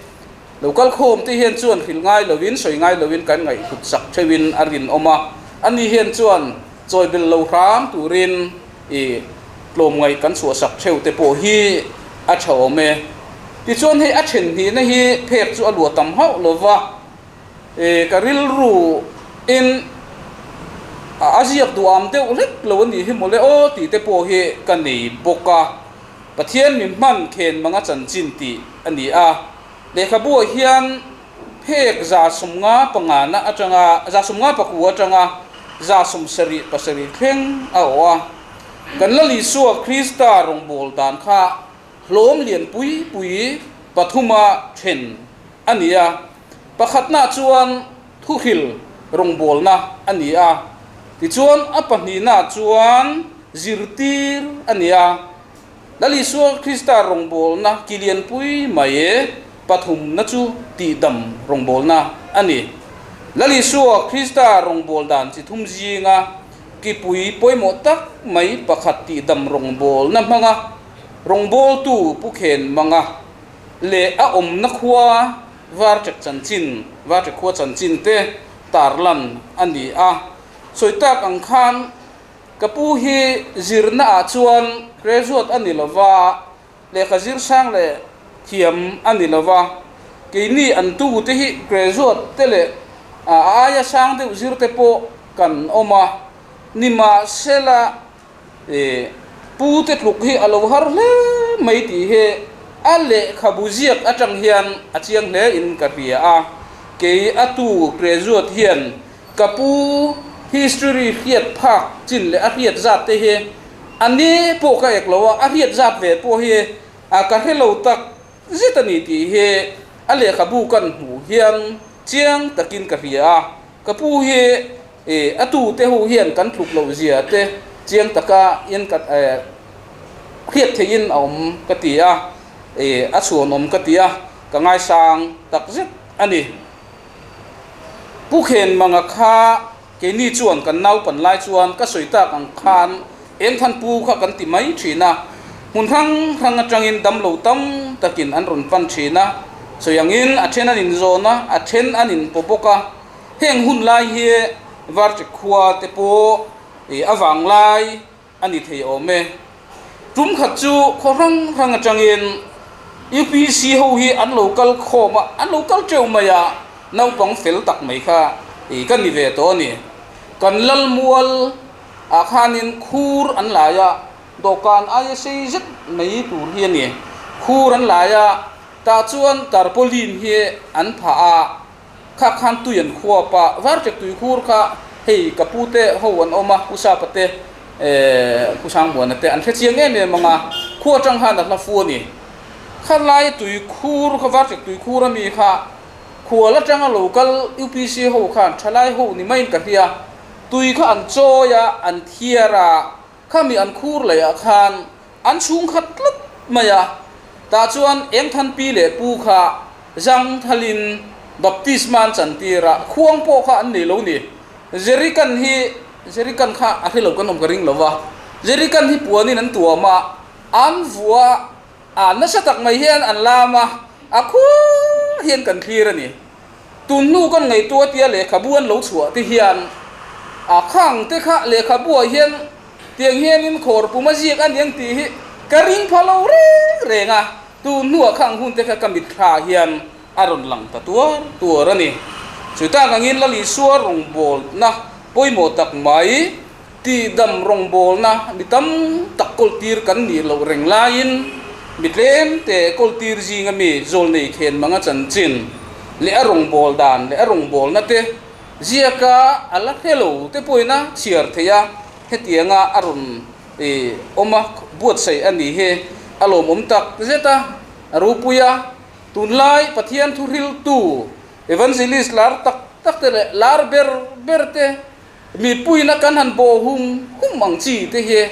D: lo kal khawm te hian chuan hrilh ngai lovin sawi ngai lovin kan ngaihhlut sak theuhin a rinawm a. Ani hian chuan. Chawi belh lo hram turin i tlawmngaih kan chhuahsak theuh te pawh hi a tha awm e. Tichuan hei a then hnihna hi phek chu a luah tam hauh lo va, i ka rilru in a ziak duham deuh hlek lo a nih hi mawle aw tih te pawh hi ka nei bawk a. Pathian mi hman khen manga chanchin tih a ni a. Lehkhabuah hian Phek 55 na atanga 59 atanga 77 thleng a awh a. Kan Lal Isua Krista rawngbâwl dan kha hlawm lian pui pui pathuma then a ni a. Pakhatna chuan thuhril rawngbâwlna a ni a, tichuan a pahnihna chuan zirtîr a ni a. Lal Isua Krista rawngbawlna ki lianpui mai pathumna chu tihdam rawngbawlna a ni. Lal Isua Krista rawngbâwl dan chi thum zinga kipui pawimawh tak mai pakhat tihdam rawngbawlna hmanga rawngbawltu Pu Khen Manga leh a awmna khua Varṭek chanchin, Varṭek khua chanchin te tarlan a ni a. Sawi tak ang khan Ka pu hi zirna ah chuan graduate a ni lova, lehkha zir sang leh thiam a ni lova, keini an tu te hi graduate te leh a aia sang deuh zir te pawh kan awm a, nimahsela pu te tluk hi a lo har hle mai tih hi a lehkhabu ziak atang hian a chiang hle in ka hria a, kei a tu graduate hian Ka pu history hriat phak chin leh a hriat zat te hi a ni pawh ka ek lo a, a hriat zat ve pawh hi a ka hre lo tak zet a ni tih hi a lehkhabu kan hmuh hian chiang takin ka hria a. Ka pu hi a tu te ho hian kan tluk loh zia te chiang taka in ka hriat theihin a awm ka ti a, a chhuanawm ka ti a, ka ngaisang tak zet a ni. Pu Khen Manga kha keini chuan kan naupan lai chuan ka sawi tak ang khan eng than pu kha kan ti mai thin a, hmun hrang hrang atangin damlo tam takin an rawn pan thin a, sawi angin a then an inzawn a, a then an inpaw bawk a, heng hun lai hi Varṭek khua te pawh a vanglai a ni thei awm e. Tum khat chu khaw hrang hrang atangin UPC ho hi an lo kal khawm a, an lo kal teuh mai a, naupang fel tak mai kha ih ka ni ve tawh a ni. Kan Lalmual ah khanin khur an lai a, dawhkan aia sei zet mai tur hi a ni. Khur an lai a, tah chuan tarpaulin hi an phah a, Kha khan tui an khuap a, Varṭek tui khur kha hei ka pu te ho an awm a, Pu Sapa te eh Pu Sangmuana te an hre chiang em em ang a, khu aṭang khan a hla fu a ni. Kha lai tui khur kha Varṭek tui khur ami kha khual aṭanga lo kal UPC ho khan ṭhalai ho ni maiin ka hria, tui kha an chawi a, an thiar a, khami an khur leh ah khan An chhung khat tlat mai a, tah chuan Engthan pi leh pu kha zang thalin baptisma an chantir a, khuang pawh kha an nei lo ni. Jerican hi, Jerican kha a hre lo kan awm ka ring lo va, Jerican hi puanin an tuam a, an vua a, nasa tak mai hian an lam a, a khua hian kan thlir a ni. Tun hnu kan ngaihtuah tia lehkhabu an lo chhuah te hian a khang te kha lehkhabuah hian Tiang hianin khawr pum a ziak a niang tih hi ka ring pha lo reng reng a, tun hnuah khang hun te kha ka mitthla hian a rawn lang ta tuar tuar a ni. Chutah angin Lal Isua rawngbawlna pawimawh tak mai, tihdam rawngbawlna mi tam tak kawltir kan nih loh reng laiin mi tlem te kawltir zinga mi zawlnei khen manga chanchin leh a rawngbâwl dan leh a rawngbawlna te Ziaka a la hre lo te pawhin a chhiar thei a, hetianga a rawn awm a, buatsaih a ni hi a lawmawm tak zet a, a ropui a. Tunlai Pathian thuhriltu Evangelist lar tak tak te leh lar ber ber te mipuina kan han bawh hum hum ang chi te hi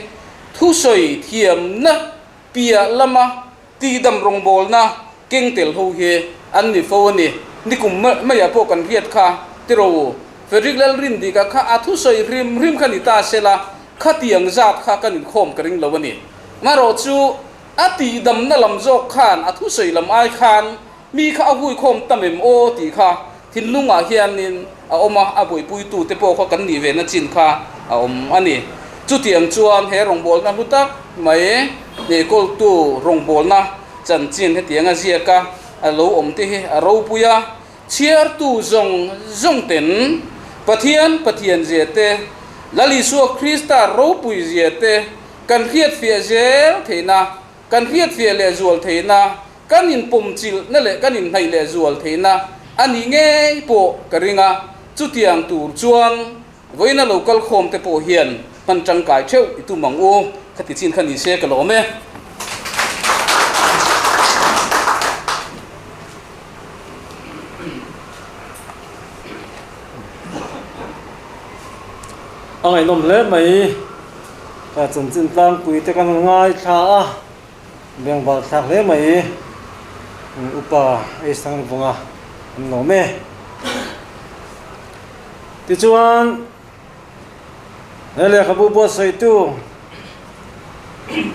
D: thusawi thiamna piah lama Tihdam rawngbawlna keng tel ho hi an ni fo a ni. Nikum maiah pawh kan hriat kha tiraw Frederick Lalrindika kha a thusawi hrim hrim kha ni ta sela khatiang zat kha kan inkhawm ka ring lo a ni. Marawh chu a tihdamna lam zawk khan a thusawi lam ai khan mi kha a huikhawm tam em aw tih kha. thinlungah hianin a awm a, a buaipuitute pawh kha kan nih ve na chin kha a awm a ni. Chutiang chuan he rawngbawlna hlu tak mai neikawltu rawngbawlna chanchin hetianga ziaka a lo awm te hi a ropui a, chhiartu zawng zawng ten Pathian Pathian zia te, Lal Isua Krista ropui zia te kan hriatfiah zel theihna, kan hriatfiah lehzual theihna, Kan inpawmchilhna leh kan inhnaih lehzual theihna a nih ngei pawh ka ring a, chutiang tur chuan vawiina lo kal khawm te pawh hian hman tangkai theuh i tum ang u, ka ti chin kha ni se ka lawm e.
A: A ngaihnawm hle mai, ka chanchin tlangpui te kan ngaithla a. Bengval thlak hle mai upa Eisang Vunga an lawm e. Tichuan he lehkhabu buatsawitu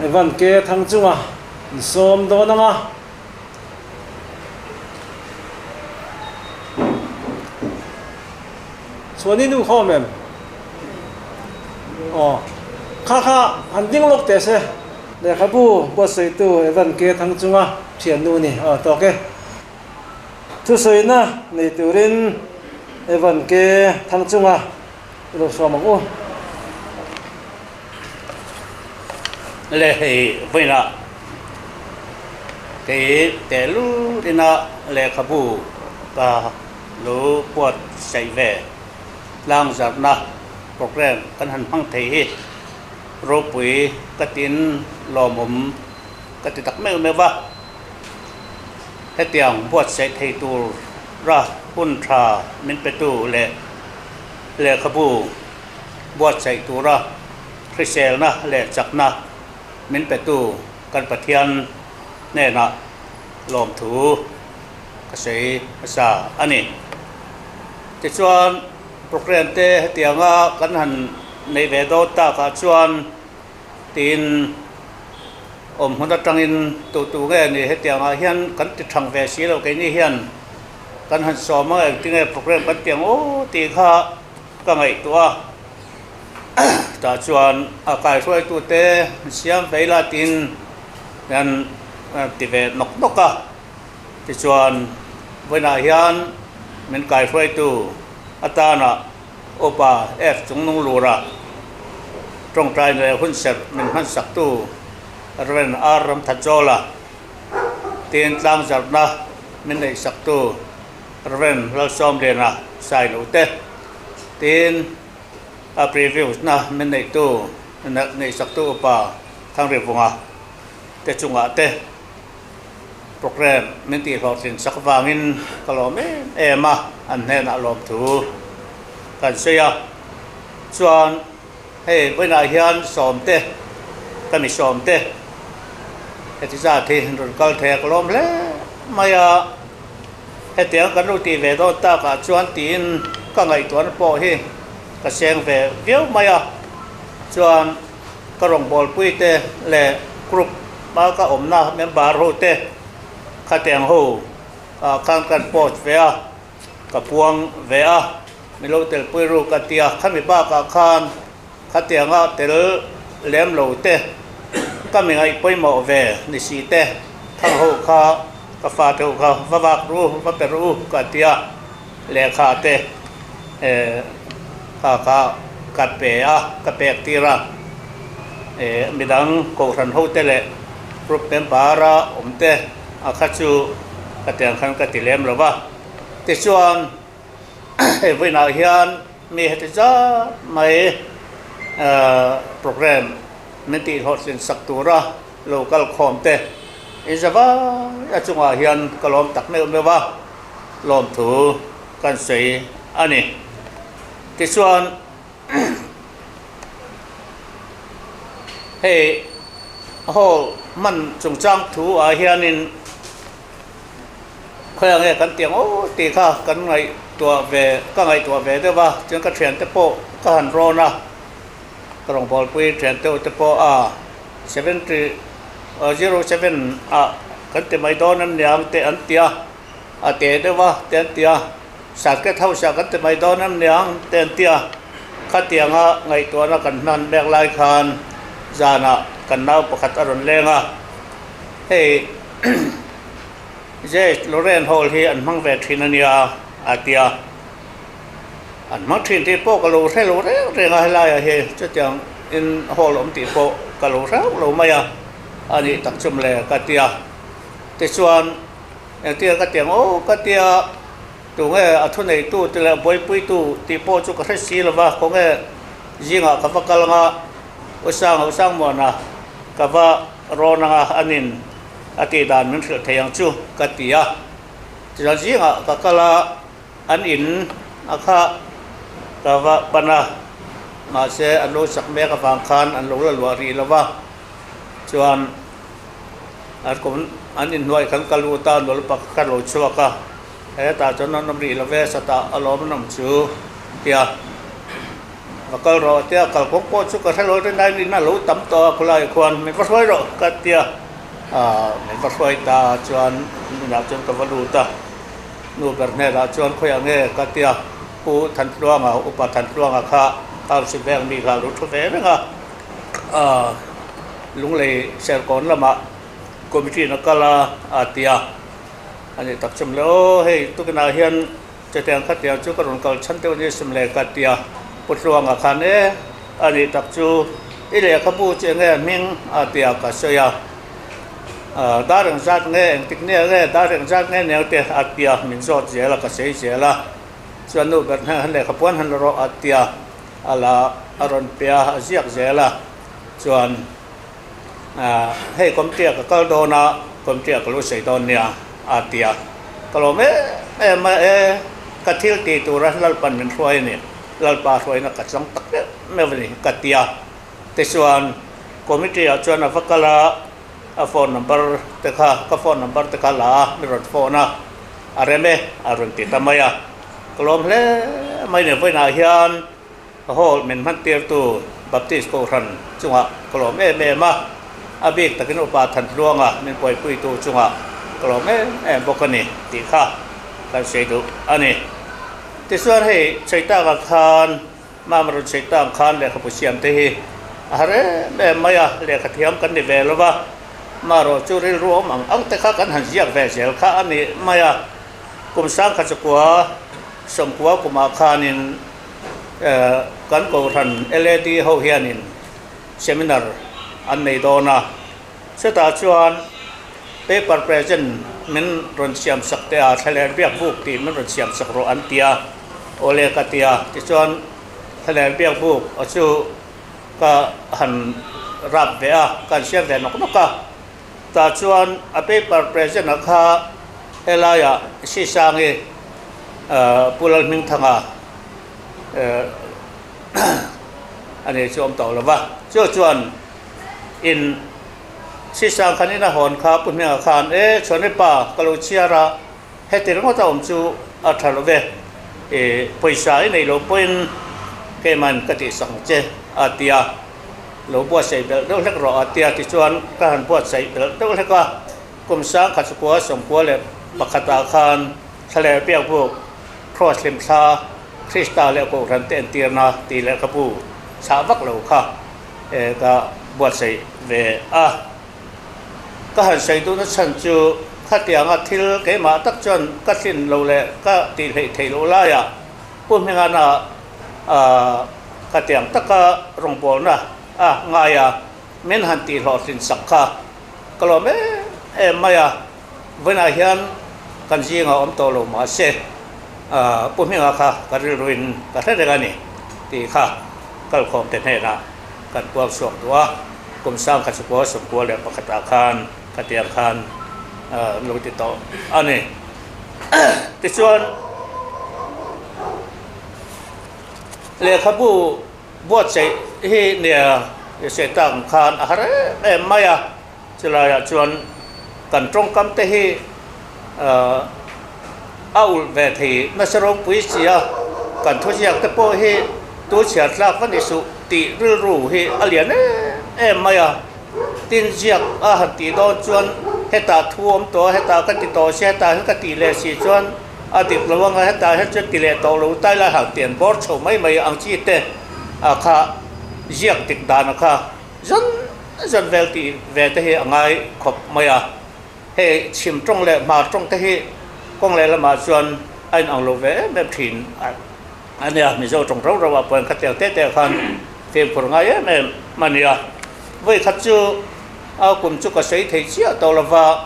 A: Evan K Thangchunga an sawm dawn ang a. Chuan i nu khawm em? Aw kha kha han ding lawk teh se. Lehkhabu buatsawitu Evan K. Thangchunga thiannu ni a tawk e. Thusawina nei turin Evan K. Thangchunga i lo sawm ang u.
E: Le hei vawiinah kei tehlul ina lehkhabu ka lo buatsaih ve tlangzarhna program kan han hmang thei hi. Ropui ka tin lawmawm ka ti tak meuh meuh va, hetiang buatsaih thei tur ra hun tha min petu leh lehkhabu buatsaih tura hriselna leh chakna min petu kan Pathian hnenah lawmthu ka sawi hmasa a ni. Tichuan program te hetianga kan han Nei ve dawn takah chuan tiin awm hmun atangin tu tu nge ni hetiangah hian kan ti thang ve si lo keini hian kan han sawm a engtinge program kan ti ang aw tih kha ka ngaihtuah a tah chuan a kaihruaitute siam ve ila tiin hian ti ve nawk nawk a tichuan vawiinah hian min kaihruaitu atana. Upa F Chungnung Lura tawngtai leh hunserh min hmansaktu Rev. R Ramthatzawla tin tlangzarhna min neihsaktu Rev. Lalsawmliana Sailo te tin a previews-na min neihtu neihsaktu Upa Thangrivunga te chungah te Program min tihhlawhtlin sak vangin ka lawm em em a, an hnenah lawmthu kan sawi a. Chuan hei vawiinah hian sawmte ka mi sawmte heti zat hi rawn kal thei a ka lawm hle mai a. Hetiang kan lo tih ve dawn takah chuan tiin ka ngaihtuahna pawh hi ka seng ve viau mai a. Chuan ka rawngbawlpui te leh group a ka awmna member ho te khatiang ho ah khan kan post ve a, ka puang ve a, mi lo telpui ru ka ti a, khami bakah khan khatianga tel lem lo te ka mi ngaih pawimawh ve ni si te thang ho kha ka fate ho kha va vak ru va pe ru ka ti a, lehkha te eh kha kha ka pe a ka pek tir a eh midang kohhran ho te leh group member a awm te a kha chu ka tiang khan ka ti lem lo va tichuan hei vawiinah hian mi heti zat mai eh program min tihhlawhtlin sak tura lo kal khawm te inzavai a chungah hian ka lawm tak meuh meuh a. Lawmthu kan sawi a ni. Tichuan hei hall hman chungchang thu ah hianin khawiah nge kan ti ang aw tih kha kan ngaihtuah ve ka ngaihtuah ve deuh a, chuan ka thiante pawh ka han rawn a, ka rawngbawlpui thiante te pawh a 70 07 ah kan ti mai dawn em niang te an ti a. A te deuh a te an ti a. Circuit House ah kan ti mai dawn em niang te an ti a, khatianga ngaihtuahna kan hman mek lai khan zanah kan nau pakhat a rawn leng a, hei Judge Loren Hall hi an hmang ve thin a nia a ti a, an hmang thin tih pawh ka lo hre lo reng reng a helaiah hi chutiang in hall awm tih pawh ka lo hreuh lo mai a, a nih tak chum le ka ti a, tichuan Engtia ka ti ang aw ka tia tunge a thuneitu te leh buaipuitu tih pawh chu ka hre si lova khawnge zingah ka va kal anga Usanga Usangmuana ka va rawn anga anin a tih dan min hrilh thei ang chu ka ti a. Tichuan zingah ka kal a an in a kha ka va pan a mahse an lo sak mek avang khan an lo la luah rih lova chuan An kum an inhnuai kan kal lut a, nula pakhat kha lo chhuak a, hetah chuan an awm rih lo ve, satah a lawm an awm chu tia va kal rawh tia kal kawng pawh chu ka hre lo rin aiin in a lo tam tawh a khawlaiah khuan min va hruai rawh ka tia ah min va hruai ta chuan inah chuan ka va lut a, nu ber hnenah chuan khawiah nge ka tia Pu Thantluanga Upa Thantluanga kha Township veng mi kha a lo thu ve reng a. Lunglei Serkawn lamah committee in a kal a, a ti a, a nih tak chum le aw hei tukinah hian chutiang khatiang chu ka rawn kal chhan deuh ni sim le ka ti a, Pu Tluanga khan e a nih tak chu i lehkhabu chu enge a hming a ti a ka sawi a, dar engzat nge engtik nge nge dar engzat nge neu te a ti a min zawt zel a ka sawi zel a, chuan nu ber hnenah hian lehkhapuan han la rawh a ti a. A la a rawn pe a, a ziak zel a, chuan hei committee ah ka kal dawn a, committee ah ka lo sawi dawn nia a ti a, ka lawm em em a, e ka thil tih tura Lalpan min hruai a ni, Lalpa hruaina ka chang tak meuh meuh a ni ka ti a, tichuan committee ah chuan a va kal a, a phone number te kha ka phone number te kha la a, mi rawn phone a, a rem e a rawn ti ta mai a. Ka lawm hle mai ni vawiinah hian hall min hman tirtu Baptist Kohhran chungah ka lawm em em a, a bik takin Upa Thantluanga min buaipuitu chungah ka lawm em em bawk a ni tih kha kan sawi duh a ni. Tichuan hei Chaitaka khan Mama rawn sawi tang khan lehkhabu siam te hi a har em em mai a, lehkha thiam kan ni ve lo va, marawh chu rilru awm ang ang te kha kan han ziak ve zel kha a ni mai a. Kum sangkhat chakua sawmkua kumah khanin kan Kohhran LAD ho hianin seminar an nei dawn a, chutah chuan paper present min rawn siam sak teh a, thlaler biak buk tih min rawn siam sak rawh an ti a, awle ka ti a, tichuan thlaler biak buk a chu ka han rap ve a, ka han siam ve nawk nawk a. Tah chuan a paper present a kha helaiah Sisangi Pu Lalhmingthanga a ni chu awm tawh lo va. Chu chuan in Sisang khan in a hawn kha Pu Hminga khan e Chhuani pa ka lo chhiar a, heti ringawt a awm chu a tha lo ve, i pawisa i nei lo pawhin keiman ka tihsak ang che a ti a. Lo buatsaih belh deuh hlek rawh a tia tichuan ka han buatsaih belh deuh hlek a, kum sangkhat chukua sawmkua leh pakhatah khan thlaler biakbuk, Cross hlimthla, Krista leh Kohhran te entirna tih lehkhabu chhah vak lo kha ka buatsaih ve a. Ka han sawi duhna chhan chu khatianga thil keimah tak chuan ka tlin lo leh ka tih hleih theih loh laiah Pu Hmingana Khatiang taka rawngbawlna a ngai a, min han tih hlawhtlin sak kha ka lawm em em mai a, vawiinah hian kan zingah awm tawh lo mahse Pu Hminga kha ka rilruin ka hre reng a ni tih kha kalkhawmte hnenah kan puang chhuak duh a, kum sangkhat chukua sawmkua leh pakhatah khan khatiang khan lo ti tawh a ni. Tichuan. Lehkhabu buatsaih hi nia sawi tak ang khan a har em em mai a, chulaiah chuan kan tawngkam te hi a ulh ve thei nasa ropui si a, kan thuziak te pawh hi tu chhiar tlak va ni suh tih rilru hi a lian em em mai a, tin ziak a han tih dawn chuan hetah thu awm tawh a, hetah ka ti tawh si, hetah hian ka tih leh si chuan. A dik lo anga hetah hian chuan ti leh tawh lo tai lai hang tian bawr chho mai mai ang chi te a kha ziak dik dan a kha zan zan vel tih ve te hi a ngai khawp mai a. Hei chhim tawng leh hmar tawng te hi kawng leh lamah chuan a inang lo ve em em thin a nia. Mizo tawng rau rau ah pawh khatiang te te khan fimkhur ngai em em a nia. Vawi khat chu a kum chu ka sawi thei chiah tawh lova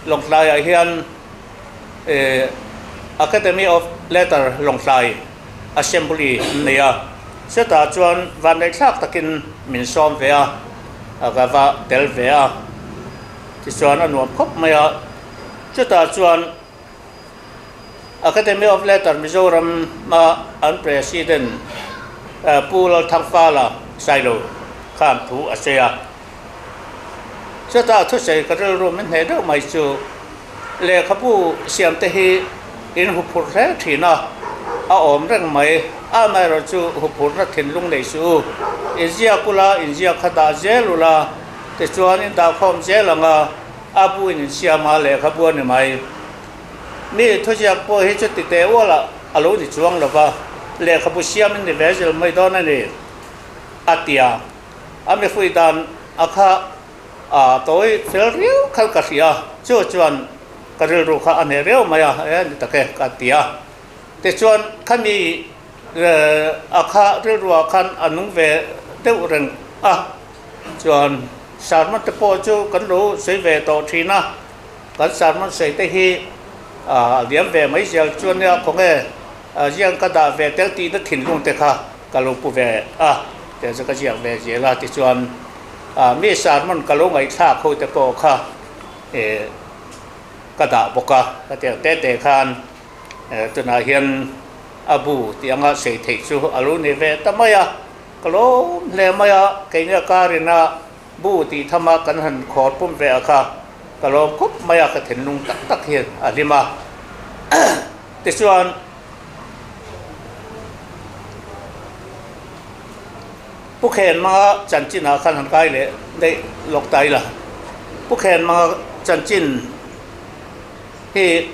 E: Lawngtlai ah hian Academy of Letter Lawngtlai Assembly an nei a, chutah chuan vanneihthlak takin min sawm ve a, ka va tel ve a, tichuan a nuam khawp mai a, chutah chuan Academy of Letter Mizoram a an President Pu Lalthangfala Sailo khan thu a sawi a. Chutah thusawi ka rilru min hneh deuh mai chu lehkhabu siam te hi in huphurh hle thin a, a awm reng mai. Amaherawh chu huphurhna thinlung nei suh u, inziak ula, inziak kha dah zel ula, tichuan in dahkhawm zel ang a, a bu in insiam a lehkhabu a ni mai. Mi thuziak pawh hi chuti teh ualah a lo ni chuang lo va, lehkhabu siam in ni ve zel mai dawn a ni, a ti a. A mi hrui dan a kha a tawi fel riau khalh ka hria, chu chuan ka rilru kha a hneh riau mai a, e ni tak e ka ti a. Tichuan khami a kha rilruah khan a nung ve deuh reng a, chuan sermon te pawh chu kan lo sawi ve tawh thin a, kan sermon sawi te hi a liam ve mai zel chuan nia khawnge ziang ka dah ve tel tihna thinlung te kha ka lo pu ve a, tiang chu ka ziak ve zel a, tichuan mi sermon ka lo ngaihthlak ho te pawh kha eh ka dah bawk a, ka tiang te te khan tunah hian a bu tih anga sei theih chu a lo ni ve ta mai a, ka lawm hle mai a, keini karina bu tih thama kan han khawr pum ve a kha ka lawm khawp mai a, ka thinlung tak tak hian a hlim a, tichuan. Pu Khen Manga chanchin ah khan han kai leh daih lawk ta ila. Pu Khen Manga chanchin hi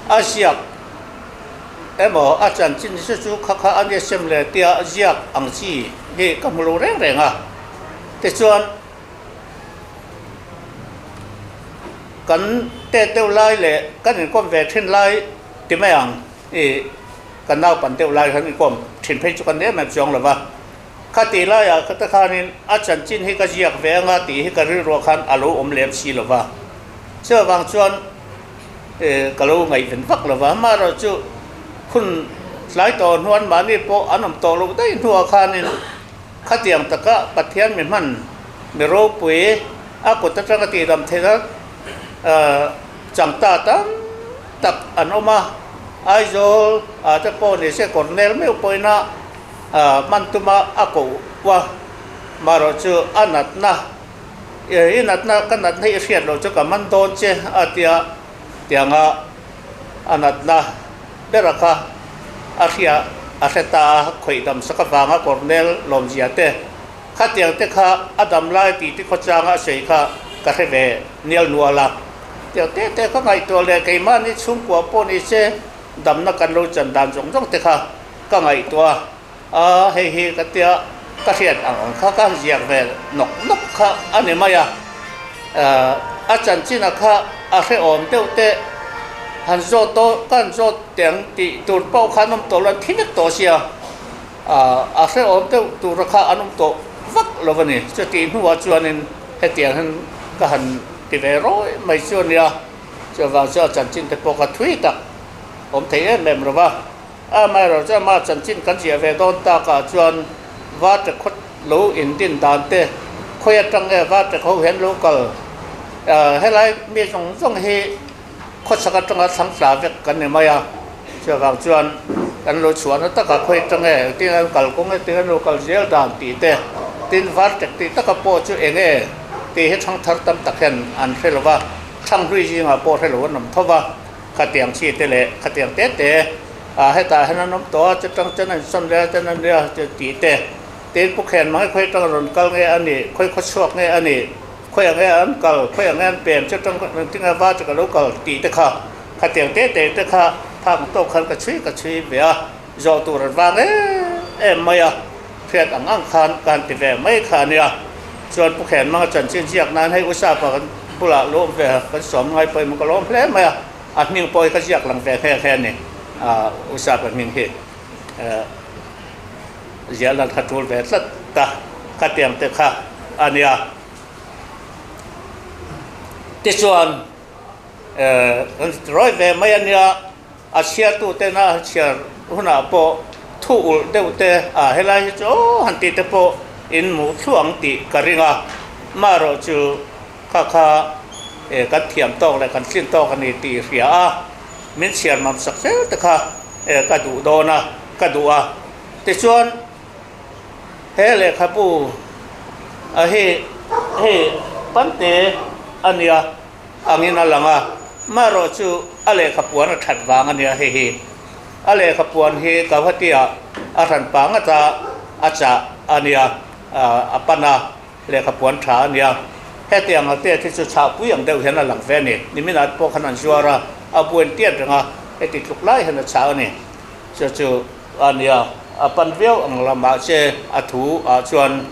E: a ziak emaw a chanchin hi chu kha kha a nia sem le tia ziak ang chi hi ka hmu lo reng reng a. Tichuan Kan tet deuh lai leh kan inkawm ve thin lai ti mai ang i kan naupan deuh lai khan inkawm thin phei chu kan em em chuang lo va. Khati laiah ka ta khanin a chanchin hi ka ziak ve anga tih hi ka rilruah khan a lo awm lem si lo va. Chuvang chuan ka lo ngaihven vak lo va. Amaherawhchu hun tlai tawh hnuan mahni pawh an awm tawh loh daih hnuah khanin Khatiang taka Pathian mi hman mi ropui a kut atanga tihdam theihna changta tam tak an awm a, Aizawl ah te pawh ni se Cornel meuh pawhin a hman tuma a koh a, marawh chu a natna i natna ka natna hi i hriat loh chu ka man dawn che a tia tianga a natna bera kha a hria a hre ta a, khawih dam sak avanga Cornel lawmzia te, khatiang te kha a dam lai tih ti khawchanga a sawi kha ka hre ve nial nual a. Tiang te te ka ngaihtuah leh keimahni chhungkua pawh ni se damna kan lo chan dan zawng zawng te kha ka ngaihtuah a, hei hi ka tia ka hriat ang ang kha ka ziak ve nawk nawk kha a ni mai a, a chanchin a kha a hrehawm deuh te han zawt tawh ka han zawt teng tih tur pawh kha an awm tawh lo an thi vek tawh sia, a hrehawm deuh tur kha an awm tawh vak lo a ni. Chutih hnuah chuanin hetiang hian ka han ti ve rawi mai chu a nia, chuvang chuan a chanchin te pawh kha thui tak awm thei em em lo va. Amaherawh chu ama chanchin kan ziah ve dawn takah chuan Varṭe khaw lo indin dan te, khawi atang nge Varṭe ho hian lo kal? Helai mi zawng zawng hi khawchhak atanga thlang tla vek kan ni mai a, chuvang chuan kan lo chhuahna takah khawi atang nge engtin an kal kawng engtin an lo kal zel dan tih te, tin Varṭek tih taka pawh chu eng nge tih hi thangthar tam tak hian an hre lo va, thanghlui zingah pawh hre lo an awm tho va. Khatiang chi te leh khatiang te te ah hetah hian an awm tawh a, chutang chuan an insawn leh a chuan an nia tih te tin Pu Khen Mang hi khawi atanga rawn kal nge a nih, khawi khaw chhuak nge a nih, khawi ang nge an kal, khawi ang nge an pem chutang engtin nge va chu ka lo kal tih te kha Khatiang te te te kha phak tawk khan ka chhui ka chhui ve a, zawh tur an vang em em mai a, hriat ang ang khan ka han ti ve mai kha a nia. Chuan Pu Khenmanga chanchin ziak nan hei Usapa kan bulah lawm ve kan sawm ngai pawhin ka lawm hle mai a, a hming pawh hi ka ziak lang ve nghe nghe a ni, Usapa hming hi ziah lan kha tul ve tlat ta, khatiang te kha a nia. Tichuan. Kan rawi ve mai a nia, a chhiartu tena chhiar hunah pawh thu ulh deuh te a helai hi chu aw han tih te pawh in hmuh thluah ang tih ka ring a, marawh chu kha kha kan thiam tawk leh kan tlin tawk a ni tih hria a, min chhiar mam sak zel te kha ka duh dawn a, ka duh a. Tichuan he lehkhabu a hi hei pante a nia. Angin a lang a, marawh chu a lehkha puan a that vang a nia hei hi. A lehkha puan hi Guwahati-ah a hran pah ngat a, a chah a nia, a pan a, lehkha puan tha a nia. Hetiang ang te hi chu chhahpui ang deuh hian a lang ve a ni. Niminah te pawh khan an zuar a, a buain tiat reng a, heti tluk lai hian a chhah a ni. Chu chu a nia, a pan viau ang la mahse a thu ah chuan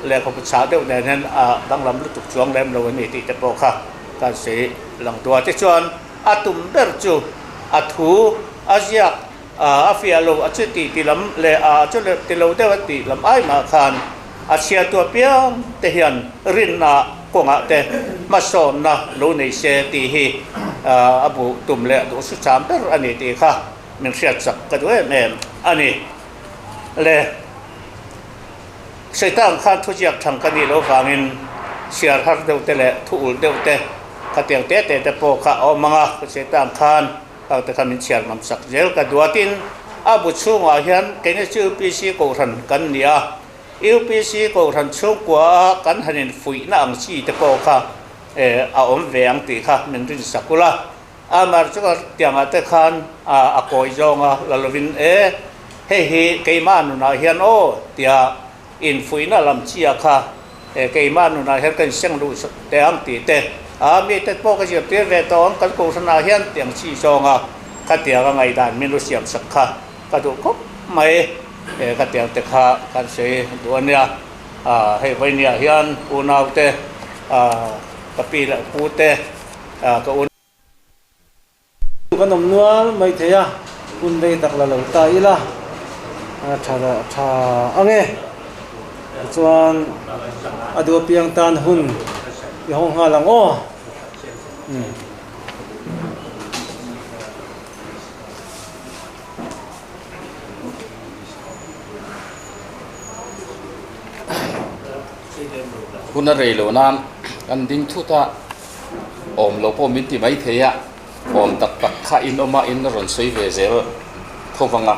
E: lehkhabu chhah deuh nen hian a danglam lutuk chuang lem lo a ni tih te pawh kha kan sawi lang tua. Tichuan a tum ber chu a thu a ziak a fiah lo a chu tih ti lam leh a chu ti lo deuh a tih lam ai mah khan a chhiartu apiang te hian rinna kawngah te hmasawnna lo nei se tih hi a bu tum leh duh su cham ber a ni tih kha min hriat chak ka duh em em a ni. Le Satan khan thuziak thang ka nih loh vangin chhiar har deuh te leh thu ulh deuh te khatiang te te te pawh kha a awm ang a, Satan khan khang te kha min chhiar ngam sak zel ka duh a. Tin, a bu chhungah hian keini chu UPC Kohhran kan ni a, UPC Kohhran chhungkua a kan han infuihna ang chi te pawh kha a awm ve ang tih kha min rinsak ula. Amar chu ka tiangah te khan a kawi zawng a, la lovin e, hei hi keimah nunah hian aw tia infuihna lam chia kha e keimah nunah hian ka inseng luh teh ang tih te, a mite pawh ka zirtir ve tawh ang kan kohhranah hian tiang chi zawng a, khatiang a ngaihdan min lu siam sak kha ka duh khawp mai e khatiang te kha kan sawi duh a nia. Hei vawinia hian unaute ka pi leh pu te ka un.
A: Kan awm nual mai thei a, hun rei tak la lo ta ila tha tha ang e. Tichuan a duh apiang tan hun i hawng nghal ang aw.
D: Hun a rei lo nan kan ding thut a. Awm lo pawh min ti mai thei a, awm tak tak kha in awm a, in a rawn sawi ve zel tho vang a.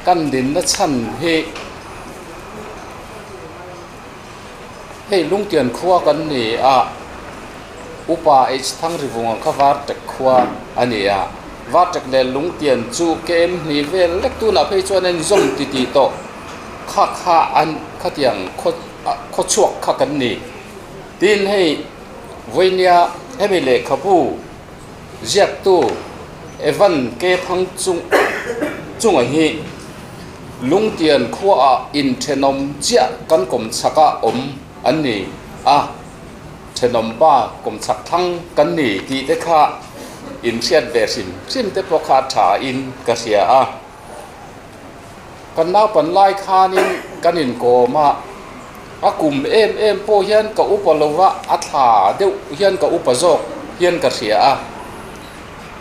D: Kan dinna chhan hi hei Lungtian khua kan ni a, Upa H Thangrivunga kha Vartek khua a ni a, Vartek leh Lungtian chu kem hnih vel lek tunah phei chuan a inzawm ti tih tawh kha kha an khatiang khaw khawchhuak kha kan ni. Tin hei vawinia hemi lehkhabu ziaktu Evan Kephang chung chunga hi Lungtian khuaah inthenawm chiah kan kawm chhaka awm an ni a, thenawm pa kawm chhak thlang kan ni tih te kha inhriat ve hrim hrim te pawh kha tha in ka hria a. Kan naupan lai khanin kan inkawm a, a kum em em pawh hian ka upa lo va, a thla deuh hian ka upa zawk hian ka hria a,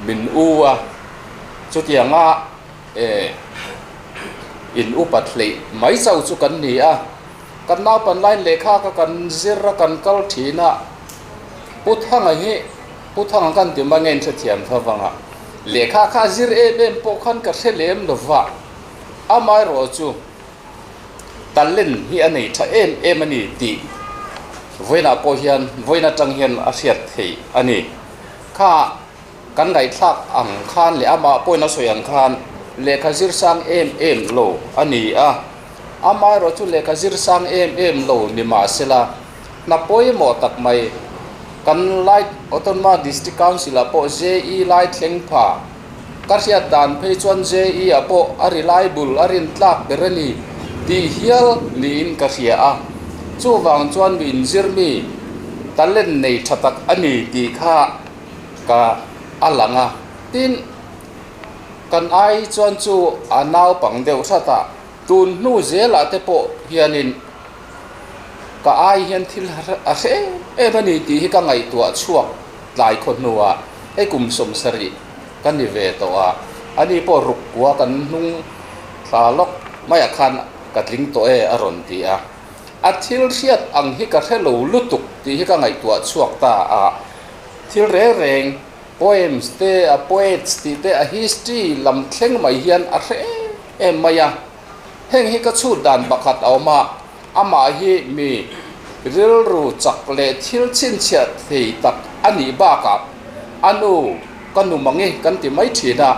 D: min u a, chutianga eh in upat hleih mai chauh chu kan ni a, kan naupan laiin lehkha kha kan zir a, kan kal thin a, Pu Thanga hi Pu Thanga kan ti mai nge in hrethiam tho vang a, lehkha kha a zir em em pawh khan ka hre lem lo va, amaherawh chu talent hi a nei tha em em a ni tih vawiinah pawh hian vawiin atang hian a hriat theih a ni. Kha kan ngaihthlak ang khan leh amah pawhin a sawi ang khan lehkha zir sang em em lo a ni a, amaherawh chu lehkha zir sang em em lo ni mahsela hna pawimawh tak mai. Kan Lai Autonomous District Council ah pawh JE lai thleng pha. Ka hriat dan phei chuan JE ah pawh a reliable, a rintlak ber a ni tih hial niin ka hria a. Chuvang chuan mi inzir mi talent nei tha tak a ni tih kha ka a lang a. Tin, kan ai chuan chu a naupang deuh hrat a, tun hnu zelah te pawh hianin ka ai hian thil a hre em em a ni tih hi ka ngaihtuah chhuak tlai khaw hnuah hei kum sawmsarih ka ni ve tawh a, ani pawh ruk kua kan hnung thla lawk maiah khan ka tling tawh e a rawn ti a, a thil hriat ang hi ka hre lo lutuk tih hi ka ngaihtuah chhuak ta a, thil reng reng poems te a poets tih te a history lam thleng mai hian a hre em em mai a. Heng hi ka chhut dan pakhat a awm a, amah hi mi rilru chak leh thil chhinchhiah thei tak a nih bakah a nu ka nu mangi kan ti mai thin a,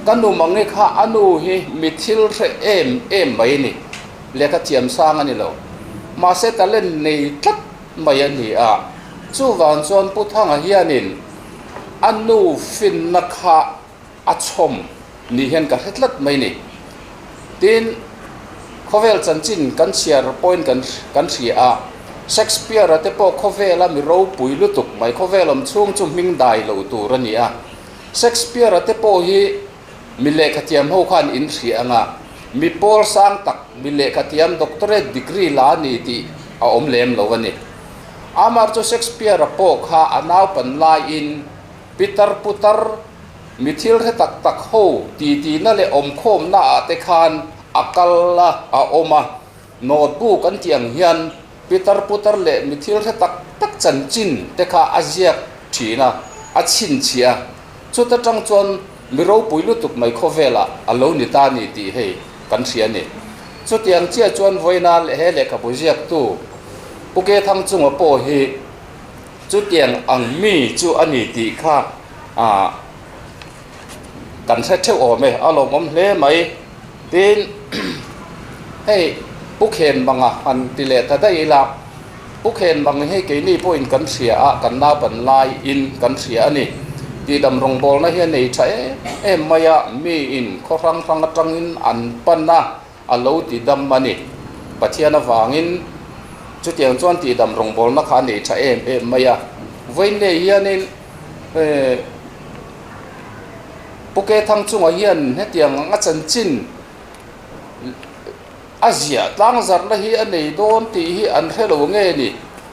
D: ka nu mangi kha a nu hi mi thil hre em em mai a ni, lehkha thiam sang a ni lo, mahse talent nei tlat mai a ni a, chuvang chuan Pu Thanga hianin a nu finna kha a chhawm ni hian ka hre tlat mai ni. Tin, khawvel chanchin kan chhiar pawhin kan kan hria a, Shakespeare-a te pawh khawvela mi ropui lutuk mai, khawvel awm chhung chu hming dai lo tur a ni a. Shakespeare-a te pawh hi mi lehkhathiam ho khan in hria anga, mi pawl sang tak, mi lehkhathiam doctorate degree la a ni tih a awm lem lo a ni. Amar chu Shakespeare-a pawh kha a naupan laiin Pitar putar, mi thil hre tak tak ho titi na leh awmkhawmna ah te khan a kal a, a awm a. Notebook an tih ang hian pitar putar leh mi thil hre tak tak chanchin te kha a ziak thin a, a chhinchhiah a. Chuta tang chuan mi ropui lutuk mai khawvelah a lo ni ta ni tih hei kan hria a ni. Chutiang chiah chuan vawiina he lehkhabu ziaktu Pu Ke Thangchunga pawh hi, Chutiang ang mi chu a ni tih kha kan hre theuh awm e, a lawmawm hle mai. Tin, hei Pu Khenmanga han ti leh ta daih ila, Pu Khenmang hi keini pawhin kan hria a, kan naupan laiin kan hria a ni. Tihdam rawngbawlna hi a nei tha em em mai a, miin khaw hrang hrang atangin an pan a, A lo ti dam a ni. Pathian avangin chutiang chuan tihdam rawngbawlna kha a nei tha em em mai a. Vawiin nei hianin Pu Kethang chungah hian hetiang anga chanchin a ziah tlangzarhna hi a nei dawn tih hi an hre lo nge ni?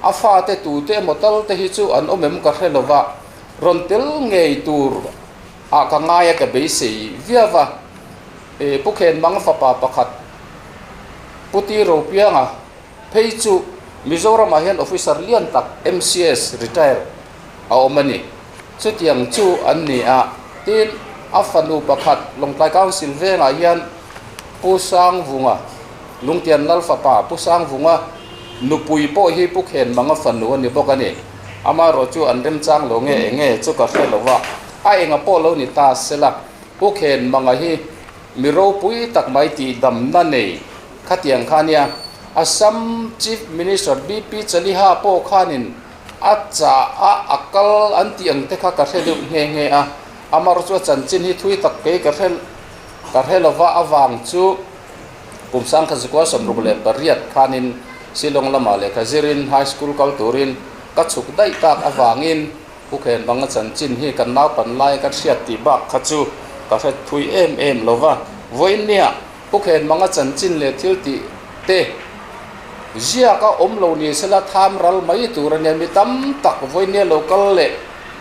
D: A fate tute emaw tal te hi chu an awm em ka hre lo va, rawn tel ngei tur ah ka ngai a ka beisei viau va. Pu Khenmang fapa pakhat Pu Ti Ropianga phei chu Mizoramah hian officer lian tak MCS retire a awm a ni. Chutiang chu an ni a, tin a fanu pakhat Lawngtlai Council vengah hian Pu Sangvunga, Lungtian Lal fapa Pu Sangvunga nupui pawh hi Pu Khenmanga fanu a ni bawk a ni. Amaherawh chu an remchang lo nge eng nge chu ka hre lo va, a enga pawh lo ni ta sela. Pu Khen Manga hi mi ropui tak mai tih damna nei khatiang kha nia. Assam Chief Minister BP Chaliha pawh khanin a chah a, a kal an tih ang te kha ka hre deuh nghe nghe a. Amar chu a chanchin hi thui tak kei ka hre ka hre lova avang chu kum sangkhat zakua 68 khanin Shillong lamah lehkha zirin High School kal turin ka chhuk daih tak avangin Pu Khen Banga chanchin hi kan naupan lai ka hriat tih bak kha chu ka hre thui em em lo va. Vawiin nia Pu Khen Banga chanchin leh thil tih te ziak a awm lo ni sela tham ral mai tur a nia. Mi tam tak vawiin nia lo kal leh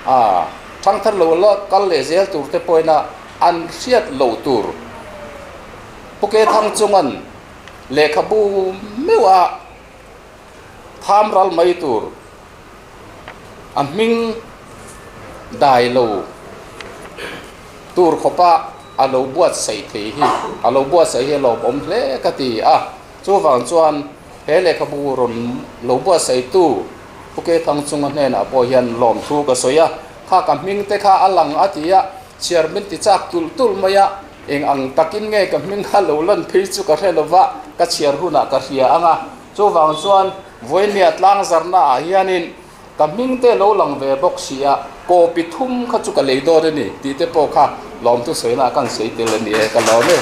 D: a thangthar lo la kal leh zel tur te pawhin a an hriat loh tur Pu Ke Thang chungan lehkhabu meuh a tham ral mai tur A hming dai lo tur khawpa a lo buatsaih thei hi a lo buatsaih hi a lawmawm hle ka ti a. Chuvang chuan he lehkhabu rawn lo buatsaihtu Pu Kethang chunga hnenah pawh hian lawmthu ka sawi a. Kha ka hming te kha a lang a ti a, chhiar min ti chak tulh tulh mai a. Eng ang takin nge ka hming kha lo lan phei chu ka hre lova, ka chhiar hunah ka hria ang a. Chuvang chuan Vawinia tlangzarna ah hianin Ka hming te lo lang ve bawk si a, copy thum kha chu ka lei dawn a ni tih te pawh kha lawmthu sawiin a kan sawi tel a ni e, ka lawm e.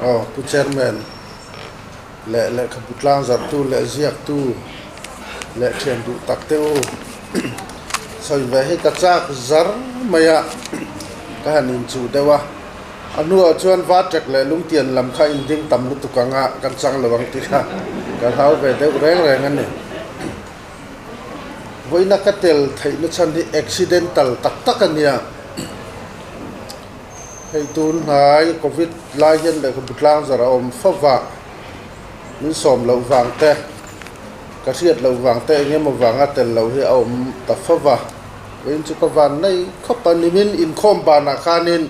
F: Aw, Pu Chairman leh lehkhabu tlangzarhtu leh ziaktu leh thian duh tak te u sawi ve hi ka chak zar mai a, ka han inchuh deuh a, a hnuah chuan Vatrek leh Lungtian lam kha inding tam lutuk ang a, kan chang lo ang tih kha ka hlau ve deuh reng reng a ni. Vawiina ka tel theihna chhan hi accidental tak tak a nia. Hei tun hnai Covid lai hian lehkhabu tlang zar a awm fo va, min sawm loh vang te, ka hriat loh vang te eng emaw vanga tel loh hi a awm ta fo va. Vawiin chu ka van nei khawp a, nimin inkhawm banah khanin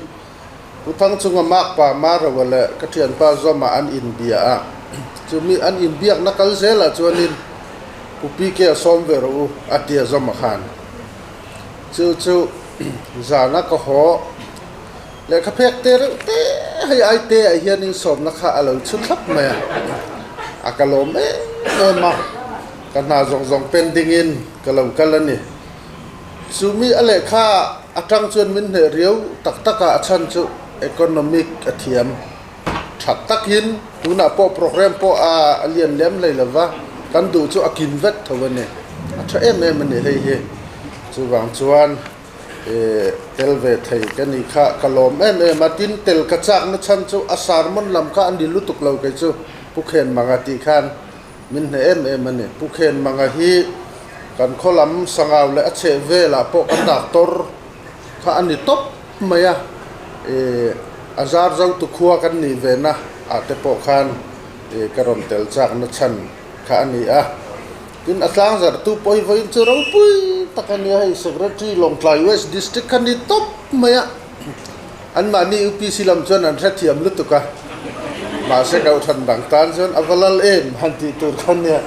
F: Pu Thangchunga Makpa Maroa leh ka thianpa Zawma an inbia a, chumi an inbiakna kal zelah chuanin Pu PK a sawm ve rawh u a tia Zawma khan. Chu chu zana ka haw lehkha phek te reuh te hei ai te ah hianin sawmna kha a lo chhu thlap mai a, a ka lawm em em a, ka hna zawng zawng pending in ka lo kal a ni. Chumi a lehkha atang chuan min hneh riau tak tak a, a chhan chu economic a thiam tha takin tunah pawh program pawh a lian lem hlei lo va, kan duh chu a kim vek tho a ni, a tha em em a ni hei hi. Chuvang chuan tel ve thei ka nih kha ka lawm em em a, tin tel ka chakna chhan chu a sermon lam kha a ni lutuk lo kei chu Pu Khenmanga tih khan Min hneh em em a ni. Pu Khenmanga hi kan khaw lam Sangau leh a chheh velah pawh kan doctor kha a ni tawp mai a, ih a zar zo tu khua kan nih ve na ah te pawh khan ih ka rawn tel chak na chhan kha a ni a. Tin a tlangzar tu pawh hi vawiin chu ropui tak a nia hei Secretary Lawngtlai West District kha ni tawp mai a. Anmahni UPC lam chuan an hrethiam lutuk a, mahse Kohhran dang tan chuan a va lal em han tih tur kha nia,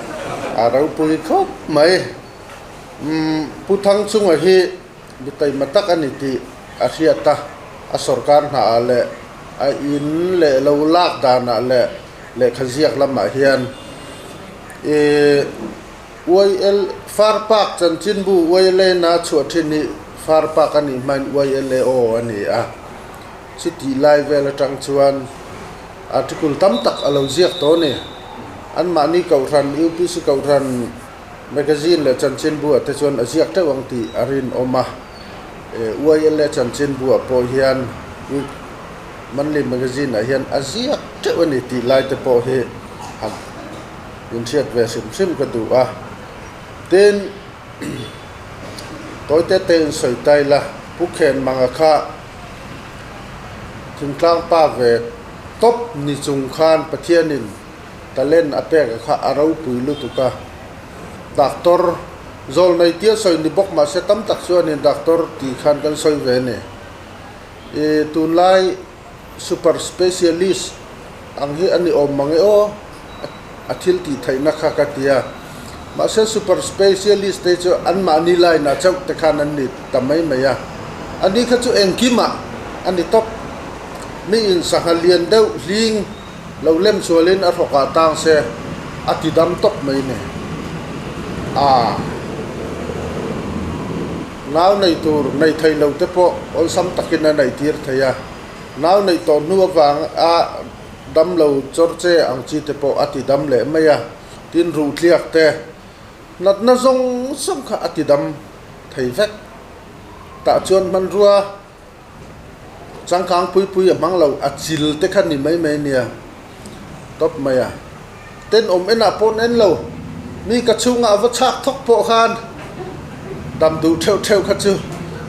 F: a ropui khawp mai. Umm Pu Thangchunga hi mi taima tak a ni tih a hriat a, a sorkar hnaah leh a in leh lo lak danah leh lehkha ziak lamah hian ih YL Far Park chanchinbu YLA-na chhuah thin hi Far Park a nih hmain YLAO a ni a. Chutih lai vel atang chuan article tam tak a lo ziak tawh a ni. Anmahni Kohhran, UPC Kohhran magazine leh chanchinbu ah te chuan a ziak teuh ang tih a rinawm a. YLA chanchinbu ah pawh hian week monthly magazine ah hian a ziak teuh a ni tih lai te pawh hi han In hriat ve hrim hrim ka duh a, tin tawi te te in sawi ta ila, Pu Khenmanga kha thingtlang pa ve tawp ni chung khan Pathianin talent a pek a kha a ropui lutuk a, doctor zawl nei tia sawi ni bawk mahse tam tak chuanin doctor tih khan kan sawi ve a ni. Ih tunlai Super specialist ang hi a ni awm mang e aw, a thil tih theihna kha ka ti a. Mahse super specialist te chu anmahni line ah chauh te khan an ni ta mai mai a. Ani kha chu engkimah a ni tawp. Mi in sangha lian deuh hling lo lem sualin a hrawkah tang se a ti dam tawp mai ni. Aa. Nau nei tur nei thei lo te pawh awlsam takin a nei tir thei a. Nau neih tawh hnu avang a dam lo chawr che ang chi te pawh a ti dam leh mai a, tin ruh tliak te natna zawng zawng kha a ti dam thei vek. Tah chuan hmanrua changkang pui pui a hmang lo, a chil te kha ni mai mai nia tawp mai a. Tenawm enah pawh an en lo, mi ka chhungah a va chhak thawk pawh khan dam duh theuh theuh kha chu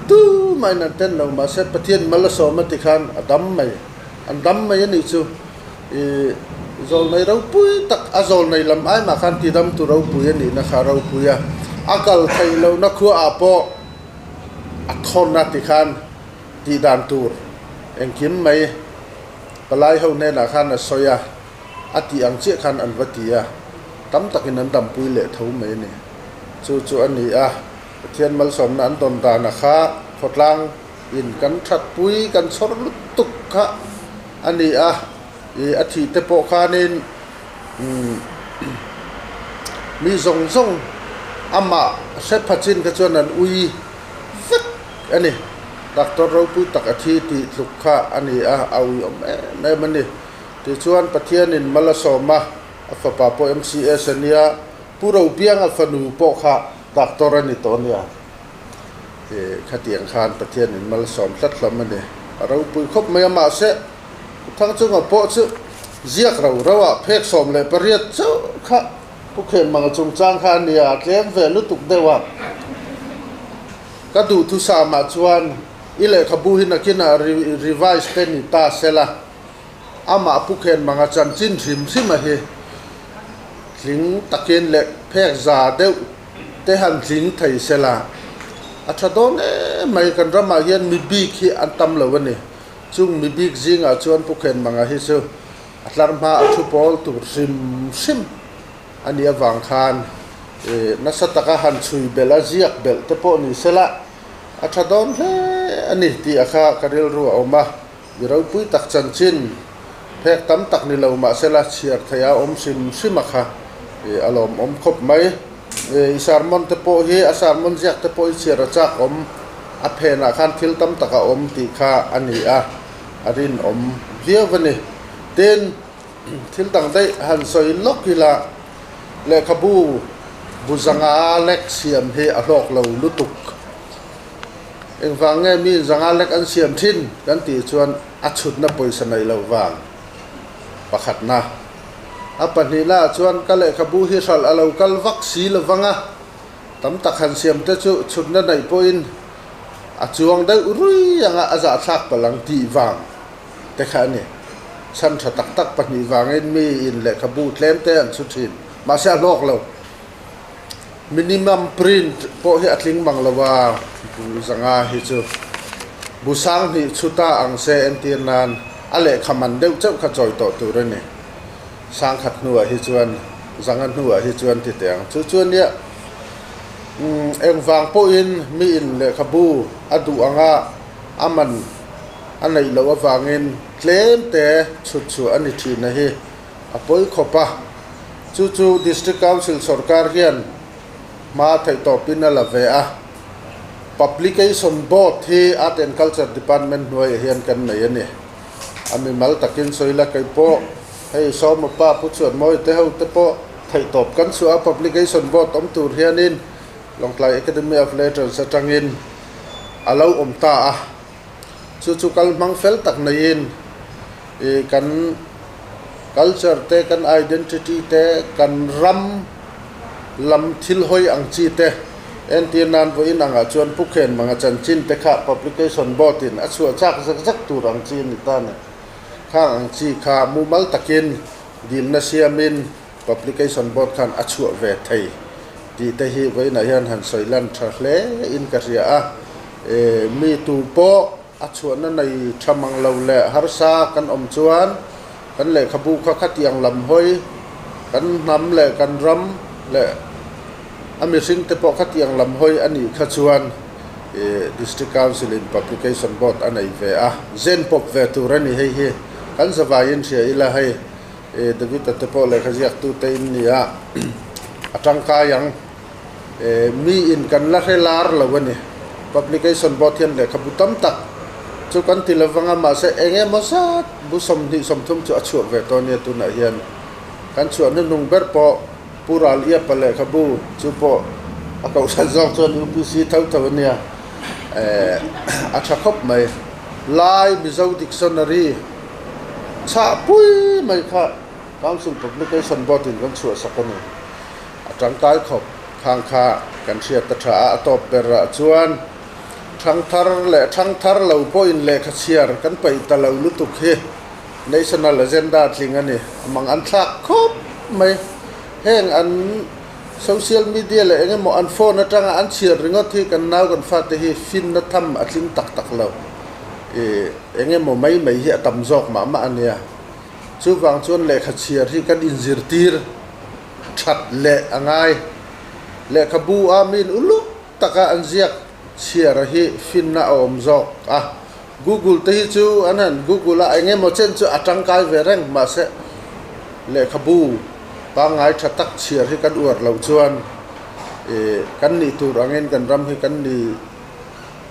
F: tumahin an ten lo, mahse Pathian mal a sawm a ti khan a dam mai, an dam mai a nih chu. Ih zawlnei ropui tak a zawlnei lam ai mah khan tidamtu ropui a nihna kha a ropui a, a kal theih lohna khuaah pawh a thawn a ti khan tih dan tur engkim mai palai ho hnenah khan a sawi a. A tih ang chiah khan an va ti a, tam takin an dampui leh tho mai a ni. Chu chu a ni a, Pathian malsawmna an dawn dana kha khawtlang in kan thatpui kan chhawr lutuk kha a ni a, ih a thih te pawh khanin umm mi zawng zawng amah hre pha chin kha chuan an ui vek a ni. Doctor ropui tak a thi tih tluk kha a ni a, a ui awm em em a ni. Tichuan Pathianin mal a sawm a, a fapa pawh MCS a nia, Pu Ropianga fanu pawh kha doctor a ni tawh a nia. Ih khatiang khan Pathianin mal a sawm tlat hlawm a ni. A ropui khawp mai a, mahse Thangchunga pawh chu ziak ro ro ah phek 18 chauh kha Pu Khenmanga chungchang kha a nia, a tlem ve lutuk deuh a. Ka duhthusamah chuan i lehkhabu hi nakinah revise te ni ta sela, amah Pu Khenmanga chanchin hrim hrim a hi tling takin leh phek za deuh te han tling thei sela a tha dawn em mai. Kan ramah hian mi bik hi an tam lo a ni. Chung mi bik zingah chuan Pu Khenmanga hi chu a tlar hma a thu pawl tur hrim hrim a nih avang khan nasa taka han chhui belh a, ziak belh te pawh ni sela a tha dawn hle a ni tih a kha ka rilru a awm a. Mi ropui tak chanchin phek tam tak ni lo mah sela chhiar theih a awm hrim hrim a kha a lawmawm khawp mai. I sermon te pawh hi a sermon ziak te pawh hi chhiar a chak awm a phenah khan thil tam tak a awm tih kha a ni a, a rinawm viau a ni. Tin, thil dang daih han sawi lawk ila lehkhabu bu zanga lek siam hi a hlawk lo lutuk. Engvang nge mi zanga lek an siam thin kan tih chuan a chhutna pawisa neih loh vang pakhatna. A pahnihnaah chuan ka lehkhabu hi hralh a lo kal vak si lovang a, tam tak han siam te chu chhutna neih pawhin a chuang deuh rui anga a zahthlak palh ang tih vang te kha a ni. Chhan tha tak tak pahnih vangin miin lehkhabu tlem te an chhu thin. Mahse a hlawk lo. Minimum print pawh hi a tling mang lo a, bu zanga hi chu bu sang hnih chhuta ang se entir nan a lehkha man deuh chauh kha chawi tawh tur a ni. Sang khat hnuah hi chuan zanga hnuah hi chuan ti teh ang. Chu chu ania engvang pawhin miin lehkhabu a duh anga a man a neih loh avangin tlem te chhut chhuah a ni thin a hi. A pawi khawp a, chu chu District Council sorkar hian hma theih tawpin a la ve a. Publication Board hi Art and Culture Department hnuaiah hian kan nei a ni. A mimal takin sawi la kei pawh hei Sawma pa Pu Chuanmawi te ho te pawh theih tawp kan chhuah a, Publication Board awm tur hianin Lawngtlai Academy of Letters atangin a lo awm ta a. Chu chu kal hmang fel tak neiin ih kan culture te, kan identity te, kan ram lam thil hawi ang chi te entir nan vawiin angah chuan Pu Khen Manga chanchin te kha publication board in a chhuah chak zak zak tur ang chi a ni ta ni. Khang ang chi kha mumal takin dilna siamin publication board khan a chhuah ve thei tih te hi vawiinah hian han sawi lan tha hle in ka hria a. Mi tu pawh a chhuahna nei tha mang lo leh harsa kan awm chuan kan lehkhabu kha khatiang lam hawi, kan hnam leh kan ram leh a mihring te pawh khatiang lam hawi a nih kha chuan District Council in Publication Board a nei ve a, zen pawp ve tur a ni hei hi. Kan zavaiin hria ila hei David-a te pawh lehkha ziaktute in ni a, a tangkai ang. Mi in kan la hre lar lo a ni. Publication board hian lehkhabu tam tak chu kan ti lovang a, mahse eng emaw zat bu 20 30 chu a chhuah ve tawh a nia tunah hian. Kan chhuah hnuhnung ber pawh Pu Ral Iapa lehkhabu chu pawh a kohhran zawk chuan UPC tho tho a nia. A tha khawp mai. Lai Mizo Dictionary chhah pui mai kha Council Publication Board in kan chhuah sak a ni. A tangkai khawp khang kha kan hriat ta tha a, a tawp berah chuan thangthar leh thangthar lo pawhin lehkha chhiar kan paih ta lo lutuk hi National Agenda tling a ni. A mang an thlak khawp mai. Heng an social media leh eng emaw an phone atanga an chhiar ringawt hi kan nau kan fate hi finna tham a tling tak tak lo. Ih eng emaw mai mai hi a tam zawk mah mah a nia. Chuvang chuan lehkha chhiar hi kan inzirtir that leh a ngai. Lehkhabu a min uluk taka an ziak Chhiar hi finna a awm zawk a, Google te hi chu an han Google a, eng emaw chen chu a tangkai ve reng mahse lehkhabu pangngai tha tak chhiar hi kan uar loh chuan ih kan nih tur angin kan ram hi kan ni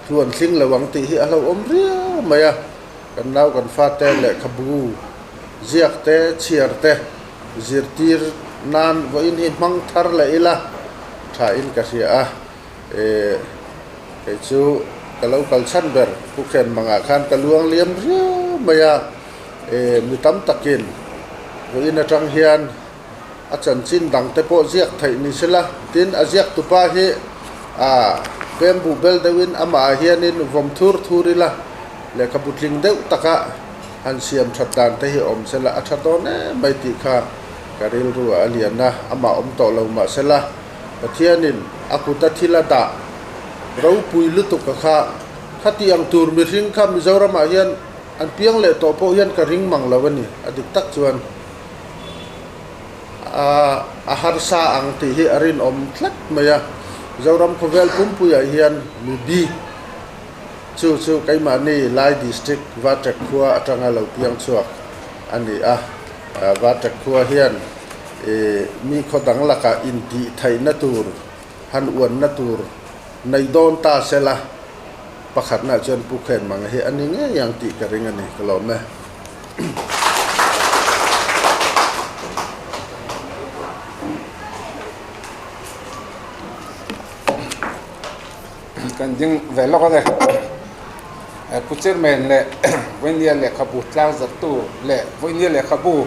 F: hluan tling lo ang tih hi a hlauhawm riau mai a, kan nau kan fate lehkhabu ziak te chhiar te zirtir nan vawiin hi hmang thar leh ila thain ka hria a. Eh, kei chu ka lo kal chhan ber Pu Khenmangah khan ka luang liam riau mai a, eh, mi tam takin vawiin atang hian a chanchin dang te pawh ziak theih ni sela, tin a ziak tupa hi ah pem buh bel deuhin amah ah hianin vawm thur thur ila lehkhabu tling deuh taka han siam that dan te hi awm sela a tha dawn em mai tih kha ka rilru ah a lian a, amah awm tawh lo mah sela. Pathianin a kuta thil a dah ropui lutuk a kha, khati ang tur mihring kha Mizoramah hian an piang leh tawh pawh hian ka ring mang lo a ni. A dik tak chuan a a harsa ang tih hi a rinawm tlat mai a. Mizoram khawvel pumpuiah hian mi bik chu chu keimahni Lai District Vatrek khua atanga lo piang chhuak a ni a. Vatrek khua hian I mi khaw dang lakah intih theihna tur, han uanna tur nei dawn ta se la, pakhatna chuan Pu Khenmanga hi a ni ngei ang tih ka ring a ni, ka lawm e.
G: Kan ding ve lawk a ni. Pu Chairman leh Vawinia lehkhabu tlangzarhtu leh Vawinia lehkhabu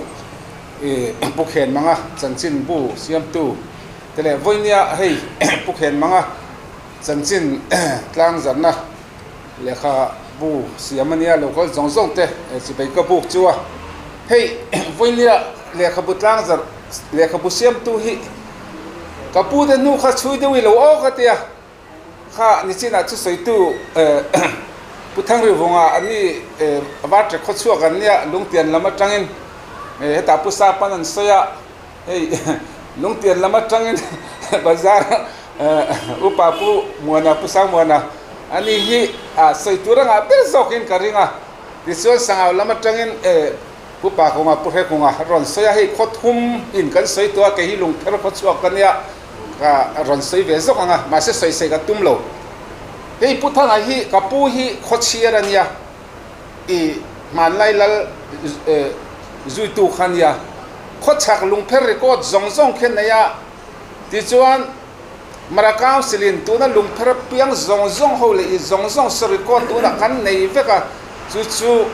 G: I Pu Khenmanga chanchin bu siamtu te leh vawinia hei Pu Khenmanga chanchin tlangzarhna lehkha bu siam a nia local zawng zawng te chipei ka buk chu a hei vawinia lehkhabu tlangzarh lehkhabu siamtu hi ka pu te hnu kha chhui deuh i lo aw ka tia. Kha nichinah chu sawitu Pu Thangrivunga an ni Varṭek khaw chhuak an nia Lungtian lam atangin hetah Pu Sapan an sawi a, hei Lungtian lam atangin bazar upa Pu Muana Pu Sangmuana a ni hi sawi tur anga ber zawkin ka ring a, tichuan Sangau lam atangin Pu Pakunga Pu Hrekunga rawn sawi a, hei khaw thum in kan sawi tawh a, kei hi Lungpher khaw chhuak ka nia. Ka rawn sawi ve zawk ang a, mahse sawi sawi ka tum lo. Hei Pu Thanga hi ka pu hi khawchhiar a nia, i hmanlai lal zuitu kha a nia. Khawchhak lungpher record zawng zawng khi a nei a, tichuan Mara Council in tuna lungpher piang zawng zawng ho leh i zawng zawng saw record tunah kan nei vek a, chu chu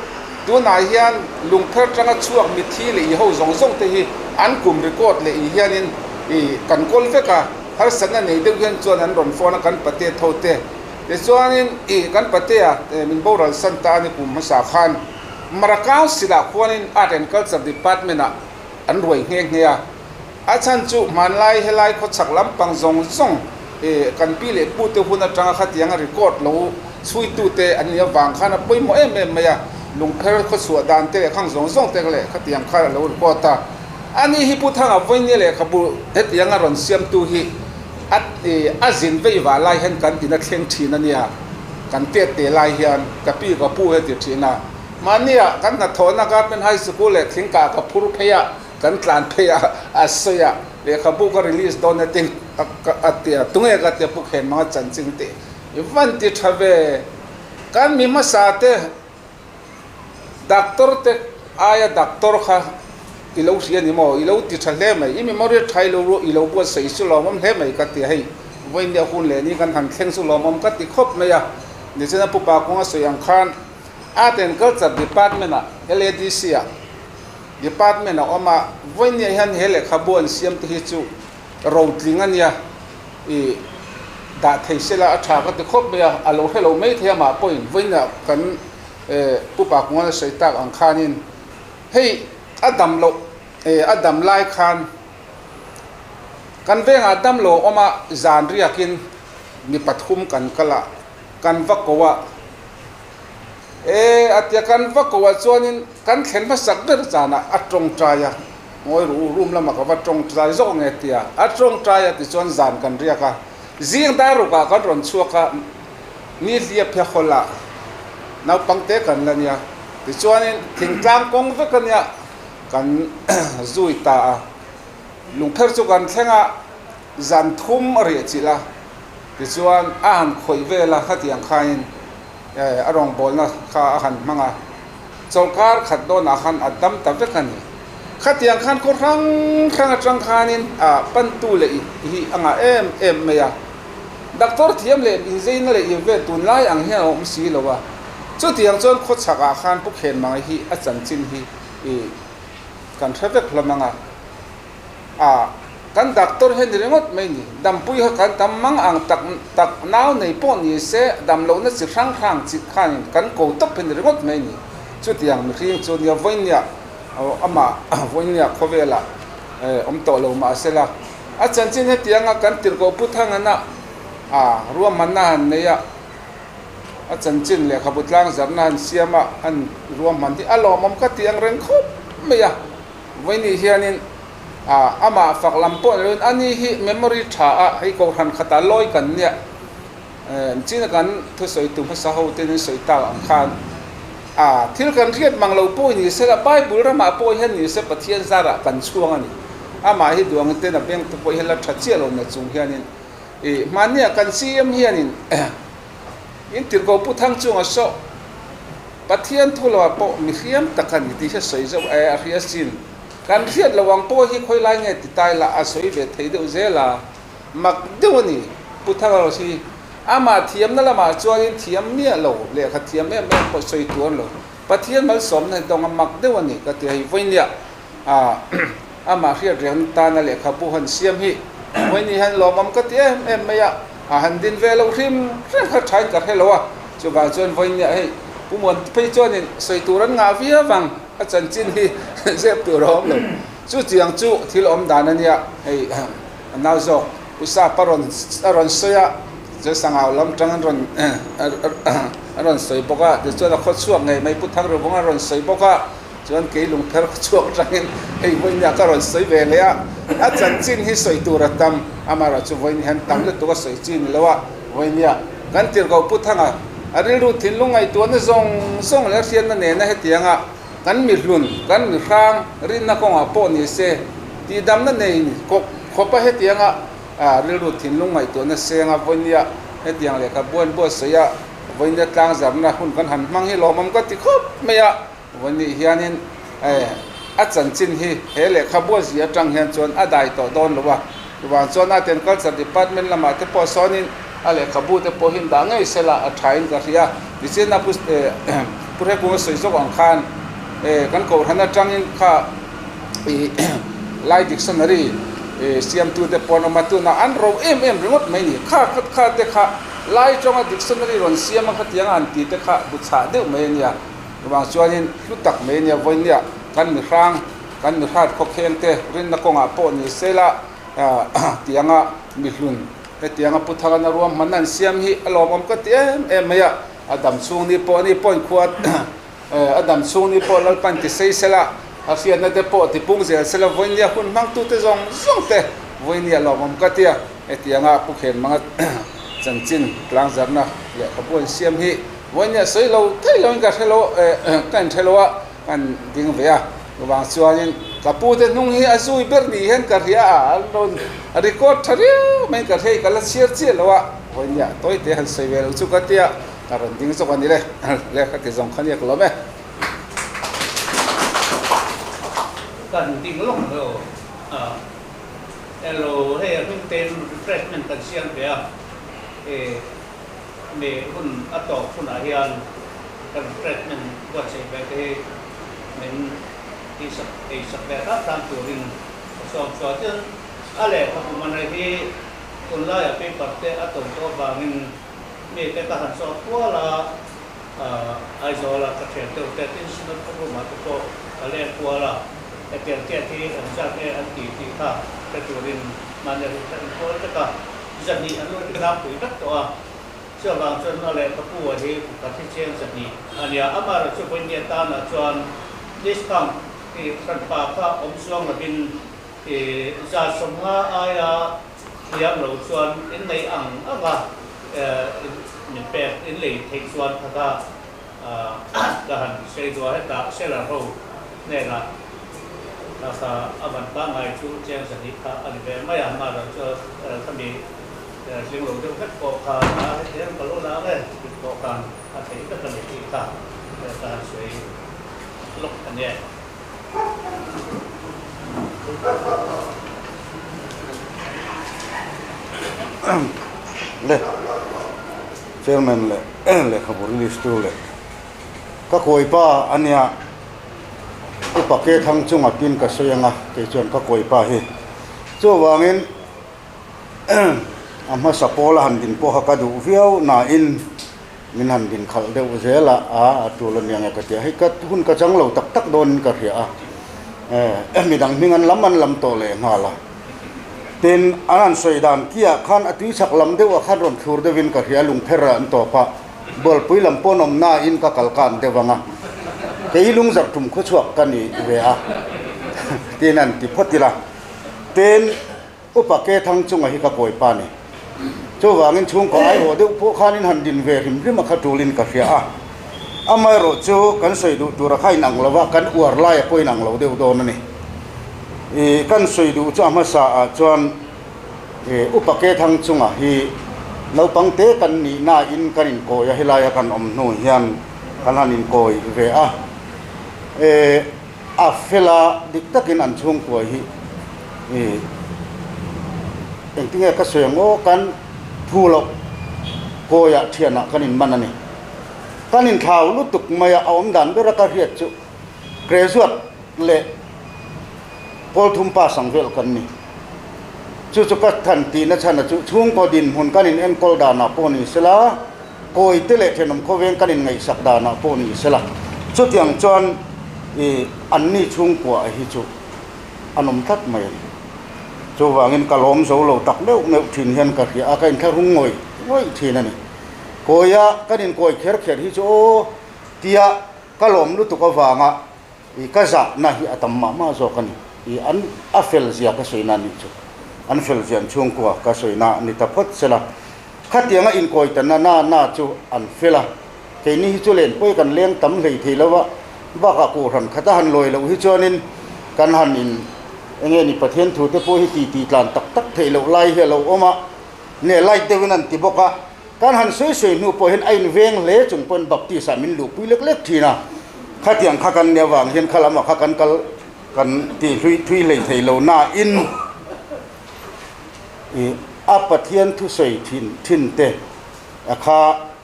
G: tunah hian lungpher tanga chhuak mithi leh i ho zawng zawng te hi an kum record leh i hianin I kan kawl vek a, harsatna nei deuh hian chuan an rawn phone a kan pate tho te. Tichuanin i kan patea min boral san ta a ni kum hmasa khan Mara Council ah khuanin Art and Culture Department ah an ruai nghe nghe a. A chhan chu hmanlai helai khawchhak lampang zawng zawng i kan pi leh pu te hun atanga khatianga record lo chhuitu te an nih avang khan a pawimawh em em mai a, lungpher khawchhuah dan te leh khang zawng zawng te leh khatiang kha a lo record a. Ani hi Pu Thanga vawinia lehkhabu hetianga rawn siamtu hi a a zin vei vah lai hian kan ina thleng thin a nia, kan tet te lai hian ka pi ka pu heti thin a, mahnia kan hnathawhna Government High School leh thingkah ka phur phei a, kan tlan phei a, a sawi a, lehkhabu ka release dawn a tin a ti a, tunge ka tia Pu Khenmanga chanchin tih i van ti tha ve, kan mi hmasa te. Doctor te aia doctor kha i lo hria ni maw? I lo ti tha hle mai. I memory tha i lo ruah i lo buatsaih chu lawmawm hle mai ka ti a, hei vawiin leh hun leh ni kan han thleng chu lawmawm ka ti khawp mai a. Nichina Pu Pakunga sawi ang khan Art and Culture Department ah LADC ah department a awm a, vawiin ni ah hian he lehkhabu an siam te hi chu rotling a nia i dah thei sela a tha ka ti khawp mai a, a lo hre lo mai thei a mah pawhin vawiin ah kan Pu Pakunga a sawi tak ang khanin hei a dam loh a dam lai khan kan vengah dam lo awm a zan riakin mi pathum kan kal a kan va ko a e a tia kan va ko ah chuanin kan thlen hmasak ber zanah a tawngtai a ngawi ru room lamah ka va tawngtai zawk nge tia a tawngtai a tichuan zan kan riak a zing dar rukah kan rawn chhuak a. Ni hliap hi a hawl a, naupang te kan la nia. Tichuanin thingtlang kawng vek a nia kan zui ta a. Lungpher chu kan thleng a, zan thum a riah chilh a. Tichuan a han khawih vel a, khatiang khain a rawngbawlna kha a han hmang a. Chawlhkar khat dawnah khan a dam ta vek a ni. Khatiang khan khaw hrang hrang atang khanin a pantu leh hi a ngah em em mai a. Doctor thiam leh inzeina leh invel tunlai ang hian a awm si lo a. Chutiang chuan khaw chhakah khan Pu Khenmanga hi a chanchin hi kan hre vek hlawm ang a. A, kan doctor hian ni ringawt mai ni. Dampui kha kan tam mang ang tak tak nau nei pawh ni se dam lohna chi hrang hrang chi khanin kan ko tawp hi ni ringawt mai ni. Chutiang mihring chu nia vawinia amah vawinia khawvelah awm tawh lo mah sela a chanchin hetianga kan tirhkoh Pu Thangana a ruahmanna han nei a, a chanchin lehkhabu tlangzarhna han siam a an ruahman hi a lawmawm ka ti ang reng khawp mai a. Vawinih hianin amah fak lam pawh ni loin ani hi memory tha a, hei kohhran khatah lawi kan nia china kan thusawi tu hmasa ho ten an sawi tak ang khan a thil kan hriat mang lo pawh ni se la Bible ramah pawh hian ni se Pathian zarah kan chhuang a ni. Amah hi duang ten a beng te pawh hian la tha chiah lo na chung hianin ih hmania kan CM hianin in tirhkoh Pu Thangchunga saw Pathian thu lo ah pawh mi hriam tak a ni tih hi a sawi zauh e, a hria sin. Kan hriat lo ang pawh hi khawi lai nge ti tai la a sawi ve thei deuh zel a, mak deuh a ni. Pu Thangaros hi amah thiamna lamah chuanin thiam miah lo, lehkha thiam em em pawh sawi tur a ni lo. Pathian malsawmna hi dawng a mak deuh a ni ka ti a, hei vawinia amah hriat reng tana lehkhabu han siam hi vawiin hian lawmawm ka ti em em mai a, a han din ve loh hrim hrim kha thain ka hre lo a, chuvang chuan vawinia hei Pu Muan phei chuanin sawi tur an ngah viau vang a chanchin hi zep tur a awm lo. Chutiang chu thil awm dan a nia, hei a nau zawk Pu Sap a rawn a rawn sawi a, chuan Sangau lam tang an rawn a rawn sawi bawk a, tichuan a khawchhuak ngei mai Pu Thangruvung a rawn sawi bawk a. Chuan kei lungpher chhuak atangin hei vawinia ka rawn sawi ve leh a, a chanchin hi sawi tur a tam, amaherawh chu vawiin hian tam lutuk a sawi chi ni lo a, vawinia kan tirhkoh Pu Thanga a rilru thinlung ngaihtuahna zawng zawng leh a hriatna nena hetianga kan mihlun, kan mihrang rinna kawngah pawh ni se tihdamna nei kawp khawpa hetianga rilru thinlung ngaihtuahna senga vawinia hetiang lehkha buan buatsaih a vawinia tlangzarna hun kan han hmang hi lawmawm ka ti khawp mai a. Vawinih hianin a chanchin hi he lehkhabu a zia atang hian chuan a dai tawh dawn lo a, chuvang chuan Art and Culture Department lamah te pawh sawnin a lehkhabu te pawh hi dah ngei sela a thain ka hria. Tichuan a Pu Hrekunga sawi zawk ang khan kan kohhran atangin kha Lai Dictionary siamtute pawh an awm a, tunah an ro em em ringawt mai ni. Kha kha te kha Lai tawnga dictionary rawn siam a khatianga an tih te kha bu chhah deuh mai a nia. Chuvang chuanin hlu tak mai ania vawinia kan mihrang, kan mihrat khawkheng te rinna kawngah pawh ni sela tianga mihlun hetianga Pu Thangana ruahmanna an siam hi a lawmawm ka ti em em mai a, a dam chhung ni pawh ani pawhin khua a dam chhung ni pawh Lalpan ti sei sela, a hriatna te pawh ti pung zel sela vawinia hun hmangtute zawng zawng te vawinia lawmawm ka ti a, hetianga Pu Khenmanga chanchin tlangzarna lehkhabu an siam hi. Vawinia sawi lo thei loin ka hre lo ka inhre lo a, kan ding ve a. Chuvang chuanin ka pu te hnung hi a zui ber ni hian ka hria a, an rawn record tha riau mai ka hria i ka la chhiar chiah lo a, vawinia tawi te han sawi ve lo chu ka tia ka rawn ding zawk a ni le, le ka ti zawng kha nia ka lawm e.
E: Kan ding lawk lo a, elo hei a hnung tein refreshment kan siam ve a, e. Mi hun a tawp hunah hian kan refreshment buatsaih ve te hi min tihsak eisak ve hram hram turin ka sawm chhuah. Chuan a lehkhabu mana hi tunlaiah paper te a to tawh avangin mi te ka han sawt kual a, Aizawla ka thian deuh te tin Synod room-ah te pawh ka leng kual a, hetiang tiat hi engzat nge an ti tih kha hre turin mahni rin ka inkual vek a. 200 an lo tlangpui vek tawh a, chuvang chuan a lehkhabu a hi pakhat hi chiang 200 a nia. Amaherawhchu chu vawiin atanah chuan discount i hranpa kha awm chuang lovin i 50% aia thiam lo chuan in nei ang ang a, min pek in lei theih chuan kha ka ka han sawi duh a, hetah seller ho hnenah kha kha a van pangngai chu cheng 200 kha a ni ve mai a, amaherawhchu khami hling lo deuh vek pawh khan a hetiang ka lo la ang e tih pawh khan a theih vek a ni tih kha ka han sawi lawk a ni e.
F: Le Chairman leh lehkhabu release tu leh ka kawipa a nia upa ke thang chunga pin ka sawi anga kei chuan ka kawipa hi chuvangin a hmasa pawla han din pawha ka duh viau nain Min han din khalh deuh zel a, a a tul a nia nge ka ti a, hei ka hun ka chang lo tak tak dawnin ka hria a, eh midang hming an lam an lam tawh leh nghal a. Tin, an han sawi dan kiah khan a tui chhak lam deuh ah khan rawn thlur deuhin ka hria, lungpher ah an tawp a, bualpui lam pawn awm nain ka kal kan deuh ang a, kei hi lungzarh tum khawchhuak ka ni ve a, tin an ti phawt ila. Tin. Upa ke thang chunga hi ka kawi pa ni. Chuvangin chhungkaw aihawh deuh pawh khanin han din ve hrim hrim a kha tulin ka hria a. Amaherawh chu kan sawi duh tura kha inang lo va, kan uar laia pawh inang lo deuh dawn a ni. I kan sawi duh chu a hmasa ah chuan i upa ke thang chunga hi naupang te kan nih nain kan inkawi a, helaia kan awm hnu hian kan han inkawi ve a. E. A fela dik takin an chhungkua hi i engtinge ka sawi ang aw kan thu loh kawiah thianah kan inman a ni. Kan inthlau lutuk mai a, a awm dan bera ka hriat chu graduate leh pawl thum pass ang vel kan ni. Chu chu ka than tihna chhan a chu chhungkaw dinhmun kan in enkawl danah pawh ni sela, Kawi te leh thenawm khawveng kan inngaihsak danah pawh ni sela, chutiang chuan i anni chhungkua hi chu an awm tlat mai a ni. Chuvangin ka lawm zo lo tak meuh meuh thin hian ka hria a, ka inthlahrung ngawih ngawih thin a ni. Kawia kan inkawi kher kher hi chu aw tia ka lawm lutuk avanga i ka zahna hi a tam mah mah zawk a ni. I an a fel zia ka sawina nih chu an fel zia an chhungkua ka sawina ni ta phawt sela. Khatianga inkawi ta na na na chu an fel a, keini hi chu len pawi kan leng tam hlei thei lo a, bakah kohhran khata han lawi loh hi chuanin kan han in enge ni Pathian thu te pawh hi ti ti tlan tak tak theih loh lai hi a lo awm a, ne light deuhin an ti bawk a, kan han sawi sawi hnu pawh hian a inveng hle chung pawhin Baptist ah min luhpui lek lek thin a, khatiang kha kan nia vang hian kha lamah kha kan kal kan ti hlui thui hlei thei lo nain. I a Pathian thusawi thin thin te a kha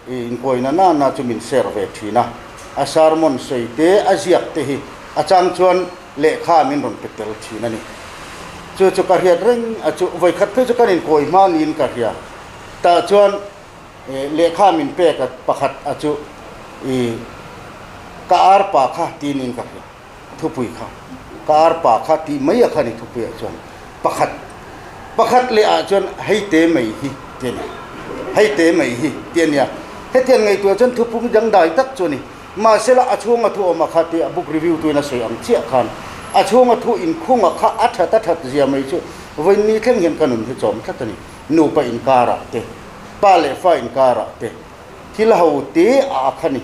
F: i inkawina na na chu min share ve thin a, a sermon sawi te a ziak te hi a chang chuan lehkha min rawn pe tel thin a ni. Chu chu ka hriat reng a chu vawikhat phei chu kan inkawi hma niin ka hria. Tah chuan lehkha min pek a pakhat a chu i ka arpa kha ti niin ka hria. Thupui kha ka arpa kha tih mai a kha ni thupuiah chuan pakhat pakhat leh ah chuan hei te mai hi ti a ni hei te mai hi ti a nia hetiang ngaihtuah chuan thupung dangdai tak chu a ni mahsela a chhunga thu awm a kha tih a book review tuin a sawi ang chiah khan a chhunga thu inkhunga kha a that a that zia mai chu vawiin thleng hian ka nun hi chawm tlat a ni nupa inkarah te pa leh fa inkarah te thil ho te ah kha ni.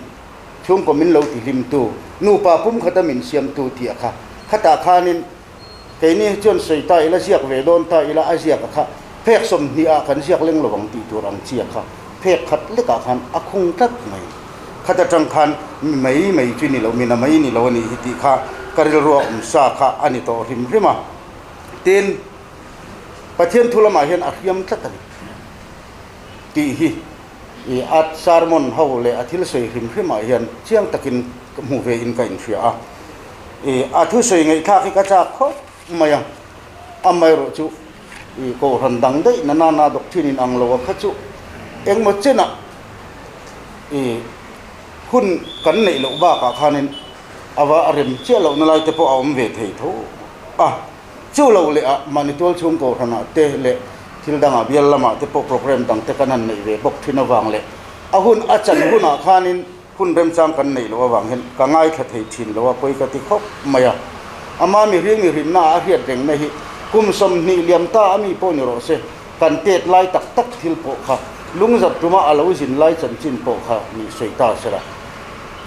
F: Chhungkaw min lo ti hlimtu, nupa pum khata min siamtu tih a kha. Khatah khanin keini hi chuan sawi ta ila, ziak ve dawn ta ila, a ziak a kha phek 20 ah kan ziak leng lo ang tih tur ang chi a kha phek khat lekah khan a khung tlat mai. Khat atang khan mi mai mai chu ni lo, mi na mai ni lo a nih hi tih kha ka rilrua awm sa kha a ni tawh hrim hrim a. Tin, Pathian thu lamah hian a hriam tlat a ni tih hi. I a sermon ho leh a thil sawi hrim hrim ah hian chiang takin ka hmu ve in ka inhria a. I a thusawi ngaihthlak hi ka chak khawp mai a, amaherawh chu i kohhran dang daih na nana doctrine in ang lo a kha chu engmaw chenah i hun kan neih loh bakah khanin a va rem chiah lohna lai te pawh a awm ve thei tho a. Chu lo leh ah mahni tual chhung kohhranah te leh thil dangah bial lamah te pawh program dang te kan han neih ve bawk thin avang leh a hun a chan hunah khanin hun remchang kan neih loh avang hian ka ngaithla thei thin lo a pawi ka ti khawp mai a. Ama mihring mihrinna ah a hriat rengna hi kum 20 liam ta a mi pawh ni rawh se kan tet lai tak tak thil pawh kha
H: Lungzat tuma a lo zin lai chanchin pawh kha nih sawi ta sela,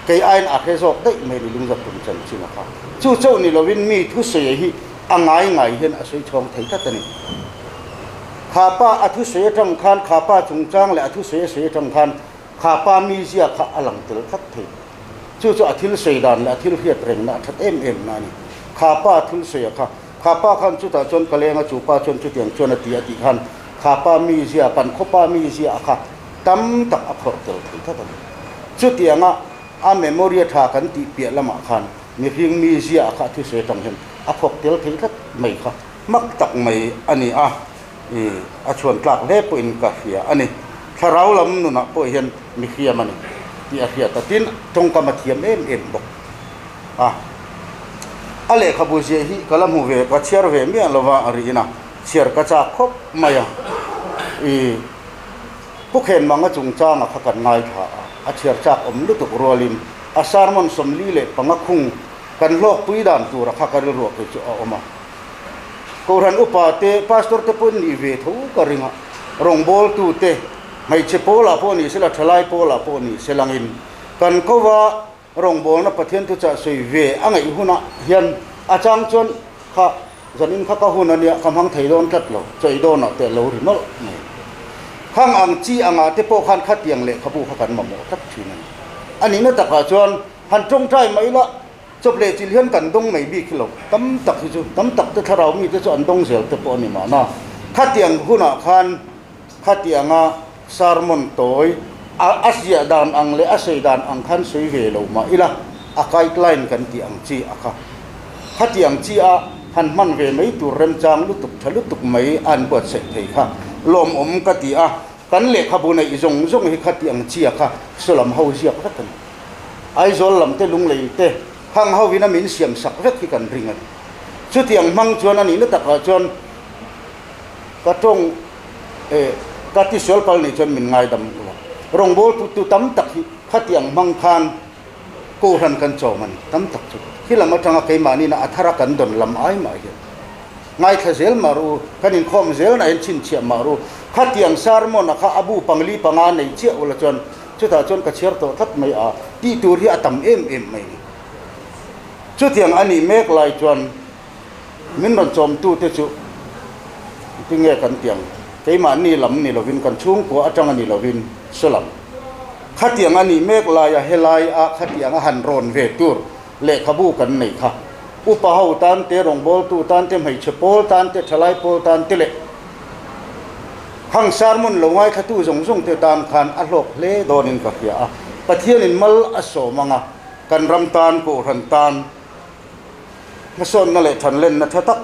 H: kei aiin a hre zawk daih mai ni lungzat tum chanchin a kha. Chu chauh ni lovin mi thusawi hi a ngai ngai hian a sawi chhawng thei tlat a ni. Kha pa a thusawi atang khan, kha pa chungchang leh a thusawi a sawi atang khan kha pa mizia kha a lang tel tlat thei. Chu chu a thil sawi dan leh a thil hriat rengna a that em em na a ni. Kha pa thil sawi a kha, kha pa khan chutah chuan ka leng a, chu pa chuan chutiang chuan a ti a tih khan kha pa mizia, kan khaw pa mizia a kha tam tak a phawrh tel thei tlat a ni. Chutianga a memory a tha kan tih piah lamah khan mihring mizia a kha a thusawi atang hian a phawk tel thei tlat mai kha hmak tak mai a ni a, i a chhuan tlak hle pawhin ka hria a ni. Thlarau lam nunah pawh hian mi hriam a ni tih a hriat a, tin tawngkam a thiam em em bawk a. A lehkhabu ziah hi ka la hmu ve, ka chhiar ve miah lova a riin a, chhiar ka chak khawp mai a. I Pu Khenmanga chungchanga kha kan ngaithla a, a chhiar chak awm lutuk rualin a sermon 45 khung kan hlawkpui dan tura kha ka rilruah kei chu a awm a. Kohhran upa te, pastor te pawhin nih ve tho ka ring a, rawngbawltu te, hmeichhe pawlah pawh ni sela, thalai pawlah pawh ni selangin kan kova rawngbawlna Pathian thuchah sawi ve a ngaih hunah hian a chang chuan kha zanin kha ka hun a nia, ka hmang thei dawn tlat lo, chawi dawnah te a lo ri nawlh mai. Khang ang chi angah te pawh khan khatiang lehkhabu kha kan mamawh tlat thin a ni. A nihna takah chuan han tawngtai mai la, Chawp leh chilh hian kan dawng mai bik hi lo, tam tak hi chu, tam tak te thlarau mite chu an dawng zel te pawh a ni mahna. Khatiang hunah khan khatianga sermon tawi a a ziah dan ang leh a sawi dan ang khan sawi ve lo mah ila, a guideline kan tih ang chi a kha. Khatiang chi a han hman ve mai tur remchang lutuk tha lutuk mai a an buatsaih thei kha lawmawm ka ti a, kan lehkhabu neih zawng zawng hi khatiang chi a kha saw lam ho ziak vek a ni. Aizawl lam te lunglei te hang ho in a min siam sak vek hi kan ring a ni. Chutiang hmang chuan a nihna takah chuan ka tawng eh ka tisual pal nih chuan min ngaidam ula. Rawngbâwl tu tu tam tak hi khatiang hmang khan Kohhran kan chawm a ni tam tak chu. Khi lam atanga keimahni na a thara kan dawn lam ai mah hian ngaithla zel mah ru, kan inkhawm zel na hian chhinchhiah mah ru. Khatiang sermon a kha a bu pangli panga nei chiah ula chuan Chutah chuan ka chhiar tawh tlat mai a, tih tur hi a tam em em mai ni. Chutiang a nih mek lai chuan min rawn chawmtute chu tinge kan ti ang, keimahni lam ni lovin kan chhungkua atanga ni lovin saw lam. Khatiang a nih mek laia helai a khatiang a han rawn ve tur lehkhabu kan nei kha. Upa ho tan te, rawngbawltu tan te, hmeichhe pawl tan te, thalai pawl tan te leh Hang sermon lo ngaithlatu zawng zawng te tan khan a hlawk hle dawnin ka hria a, Pathianin mal a sawm ang a, kan ram tan, Kohhran tan hmasawnna leh thanlenna tha tak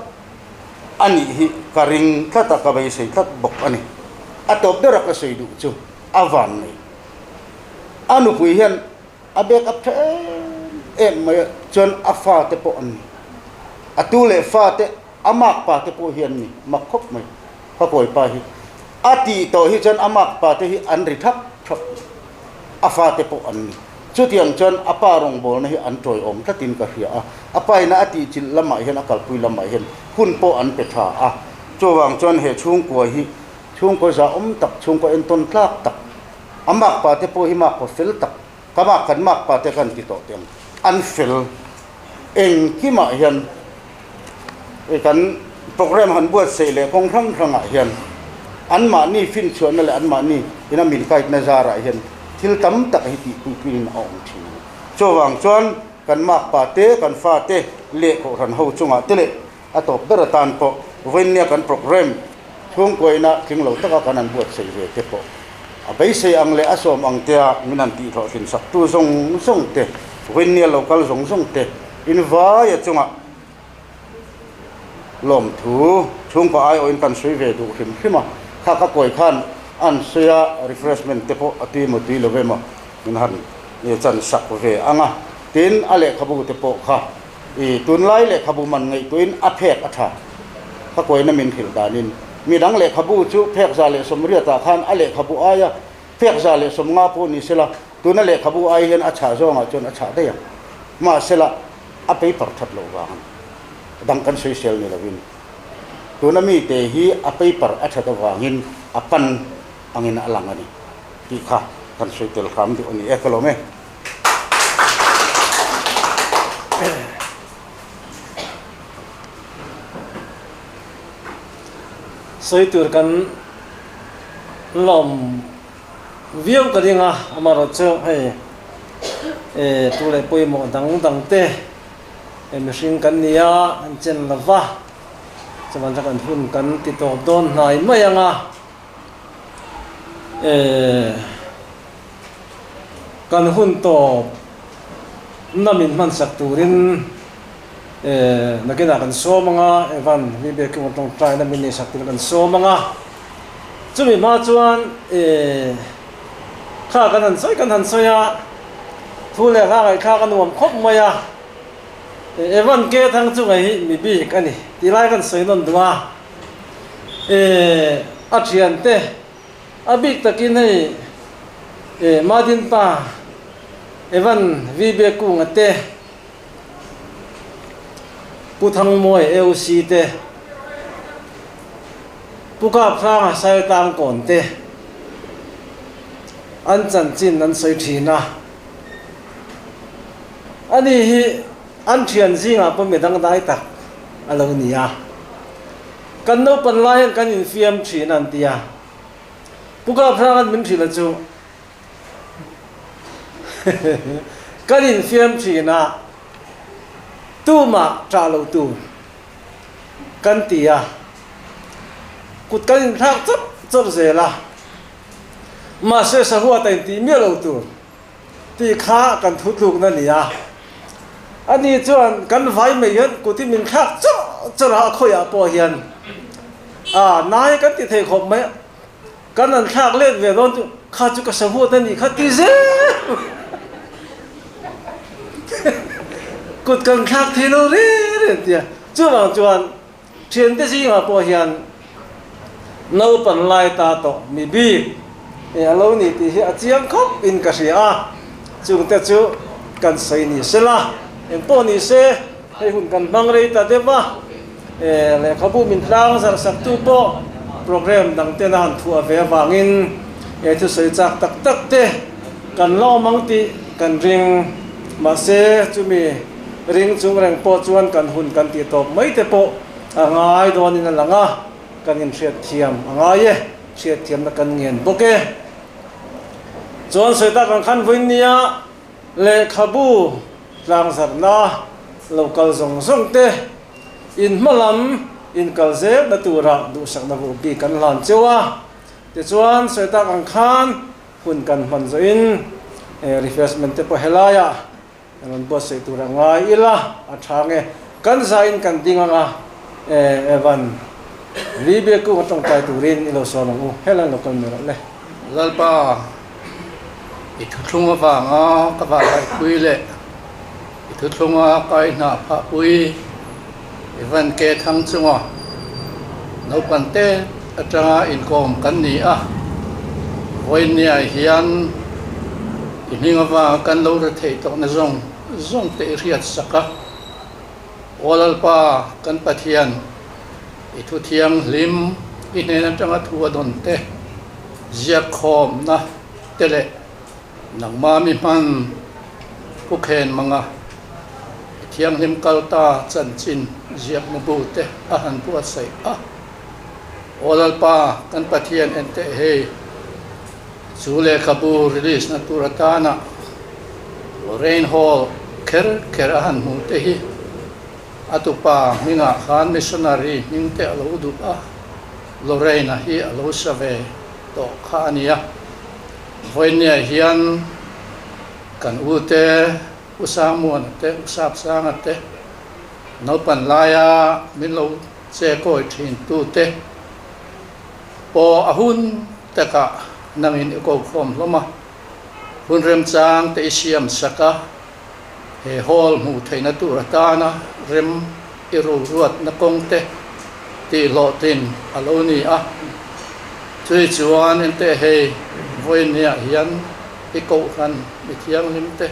H: a nih hi ka ring tlat a, ka beisei tlat bawk a ni. A tawp bera ka sawi duh chu a van nei. A nupui hian a back up tha em em mai a, chuan a fate pawh an ni. A tu leh fate A mak pa te pawh hi an ni mak khawp mai. Ka kawi pa hi a tih tawh hi chuan a mak pa te hi an ri thap thap a fa te pawh an ni. Chutiang chuan a pa rawngbawlna hi an tawiawm tlatin ka hria a, a pa ina a tih chilh lamah hian a kalpui lamah hian hun pawh an pe tha a. Chuvang chuan he chhungkua hi chhungkaw zahawm tak, chhungkaw entawn tlak tak, a mak pa te pawh hi mak pa fel tak, ka mak kan mak pa te khan ti tawh teh ang, an fel engkimah hian. I kan program han buatsaih leh kawng hrang hrangah hian anmahni finchhuahna leh anmahni ina min kaitna zarah hian thil tam tak hi tih puipuiin a awm thin a ni. Chuvang chuan kan makpa te, kan fa te leh kohhran ho chungah te leh a tawp ber atan pawh vawiinnia kan program chhungkuaina tling lo taka kan han buatsaih ve te pawh a beisei ang leh a sawm ang tea min han tihhlawhtlin saktu zawng zawng te, vawiinnia lo kal zawng zawng te invaia chungah Lawmthu chhungkaw aiawhin kan sawi ve duh hrim hrim a, kha ka kawi khan an sawi a, refreshment te pawh a tui emaw tui lo emaw min han chan sak ve ang a, tin a lehkhabu te pawh kha i tunlai lehkhabu man ngaihtuahin a phek a tha, ka kawina min hrilh danin midang lehkhabu chu phek 180 ah khan a lehkhabu aia phek 150 pawh ni sela tuna lehkhabu ai hian a chhah zawngah chuan a chhah daih ang, mahsela a paper that loh vang a ni. Dang kan sawisel ni lovin tuna mite hi a paper a that avangin a pan angin a lang a ni tih kha kan sawi tel hram duh a ni e ka lawm e.
A: Sawi tur kan lawm viau ka ring a, amaherawhchu hei tu leh pawimawh dang dang te mihring kan ni a, an chen lo va, chuan kan hun kan ti tawp dawn hnai mai ang a, kan hun tawp na min hmansak turin nakinah kan sawm ang a, Evan Vibeke emaw tawngtaina min neihsak turin kan sawm ang a. Chumi hma chuan kha kan han sawi kan han sawi a, thu leh hla ngaihthlak a nuam khawp mai a, Evan ke thang chunga hi mi bik a ni tih lai kan sawi nawn duh a, a thiante a bik takin hei Madinpa Evan VB Kunga te, Pu Thangmawi AOC te, Pu Kaphranga Saitang kawn te an chanchin an sawi thin a. Ani hi an thian zingah pawh mi dangdai tak a lo ni a. Kan naupan lai hian kan infiam thin a an ti a. Pu Kaphranga min hrilh a chu Kan infiam thin a, tumah ṭah lo tur kan ti a, kut kan inthlak chawrh chawrh zel a, mahse sahuat a intih miah lo tur tih kha kan thutlukna a ni a. Ani chuan kan vai mai hian kut hi min thlak chawrh chawrh a, a khawiah pawh hian a nai kan ti thei khawp mai a. Kan an thlak let ve dawn chu kha chu ka sahuat a nih kha ti zel kut kan thlak thei lo reng reng tia chuvang chuan thiante zingah pawh hian naupang lai ta tawh mi bik e a lo ni tih hi a chiang khawp in ka hria a chungte chu kan sawi ni sela engpawh ni se hei hun kan hmang rei ta deuh a. Lehkhabu min tlang zarh saktu pawh program dang ten a han thuah ve avangin he thusawi chak tak tak te kan la awm ang tih kan ring. Mahse, chumi ring chung reng pawh chuan kan hun kan tih tawp mai te pawh a ngai dawnin a lang a, kan inhriatthiam a ngai e, hriatthiamna kan ngen bawk e. Chuan sawi tak ang khan vawinia lehkhabu tlangzarhna lo kal zawng zawng te, In hma lam in kal zel na turah duhsakna vuh bik kan hlan cheu a, tichuan sawi tak ang khan hun kan hman zawhin refreshment te pawh helaiah rawn buatsaih tur a ngai ila a tha nge kan zaiin kan ding ang a, Evan VB kung a tawngtai turin i lo sawn ang u, helai lo kal mai rawh le.
B: Lalpa, i thuthlung avanga ka vanlaipui leh I thuthlunga kai hnah phah pui i van ke thang chunga naupang te atanga inkawm kan ni a, vawinia hian i hming avanga kan lo rethei tawhna zawng zawng te i hriat sak a, Aw Lalpa kan Pathian, i thu thianghlim i hnen atanga thu a dawn te, ziakkhawmna te leh Nangmah mi hman Pu Khen Manga i thianghlim kal ta chanchin ziakna bu te a han buatsaih a. Aw Lalpa kan Pathian en teh hei, chu lehkhabu release na tur atana Lorraine Hall kher kher a han hmuh te hi a tupa hmingah khan missionary hming te a lo duh a, Lorraine-a hi a lo sa ve tawh kha a nia. Vawinia hian kan ute U Sangmuana te, U Sapsanga te, naupan laia min lo che kawi thin tute pawh a hun takah nangin i ko khawm hlawm a, hun remchang te i siam sak a, he hall hmuh theihna tur atana rem i roruatna kawng te tih hlawhtlin a lo ni a. Chui chuan enteh hei vawinia hian i kohhran mi thianghlim te,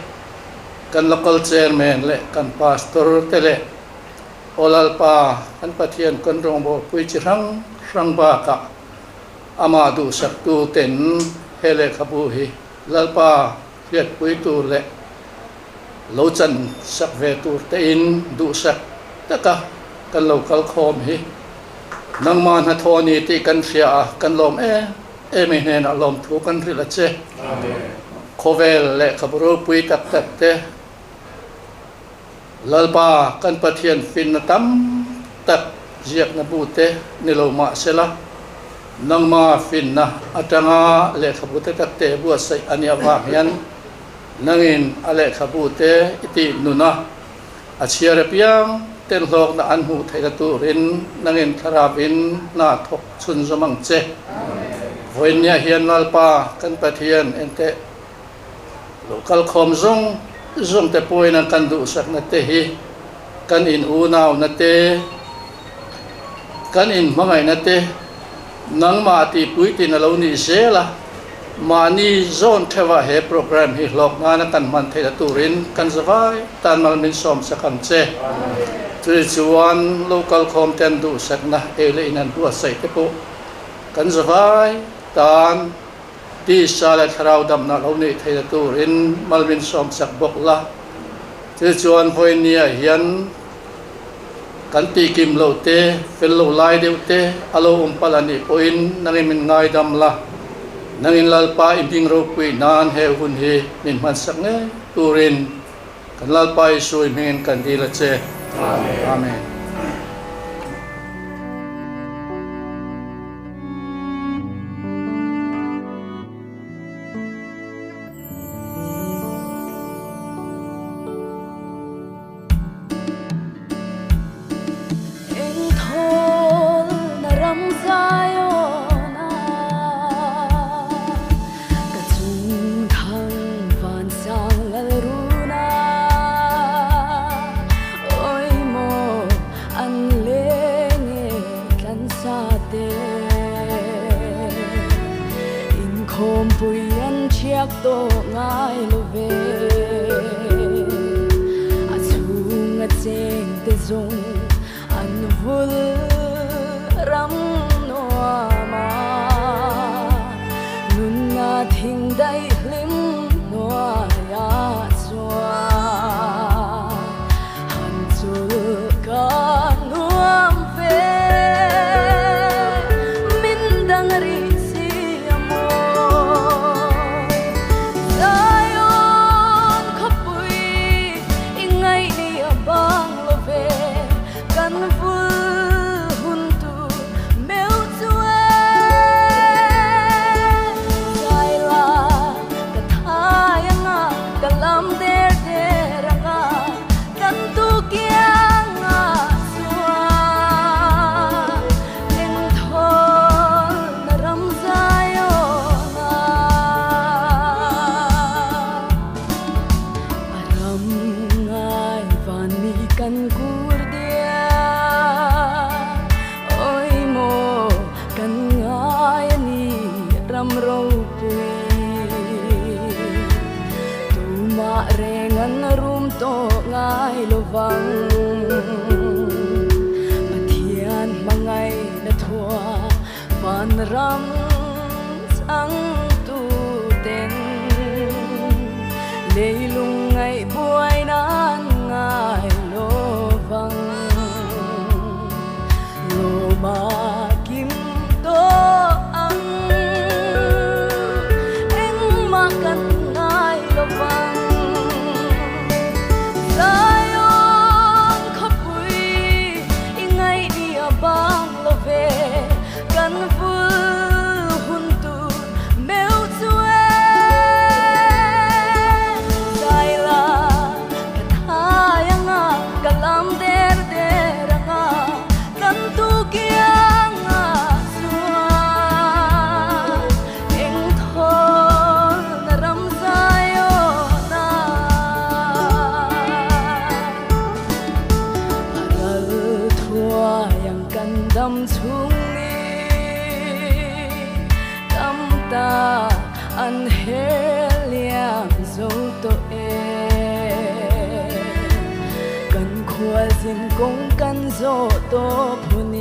B: kan local chairman leh kan pastor te leh Aw Lalpa kan Pathian kan rawngbawlpui chi hrang hrang bakah. Amah duhsaktu ten he lehkhabu hi Lalpa hriatpui tur leh lo chan sak ve tur tein duhsak taka kan lo kal khawm hi nangmah hnathawh a ni tih kan hria a, kan lawm em em i hnenah lawmthu kan hrilh a che. Khawvel lehkhabu ropui tak tak te Lalpa kan Pathian finna tam tak ziakna bu te ni lo mah sela, nangma finna atanga lehkhabu te tak te buatsaih a nih avang hian nangin a lehkhabu te i tih nun a, a chhiar apiang ten hlawkna an hmuh theihna turin nangin thlarauin hna thawk chhunzawm ang che. Vawiinniah hian Lalpa kan Pathian enteh. Lo kal khawm zawng zawng te pawhin kan duhsakna te hi kan in unauna te, kan in hmangaihna te nangmah tihpui tin a lo nih zel a, mahni zawn theuhah he program hi hlawk nana kan hman theihna turin kan zavai tan mal min sawm sak ang che. Chumi chuan lo kal khawm te an duhsakna ei leh in an buatsaih te pawh kan zavai tan Tisa leh thlarau damna lo neih theihna turin mal min sawmsak bawk la. Tichuan vawinia hian kan tihkim loh te, fel lo lai deuh te a lo awm palh a nih pawhin nangin min ngaidam la. Nangin Lalpa i hming ropui nan he hun hi min hmansak ngei turin kan Lalpa Isua i hmingin kan dil a che. Amen.
I: Kan khualzin kawng kan zawh tawp hun.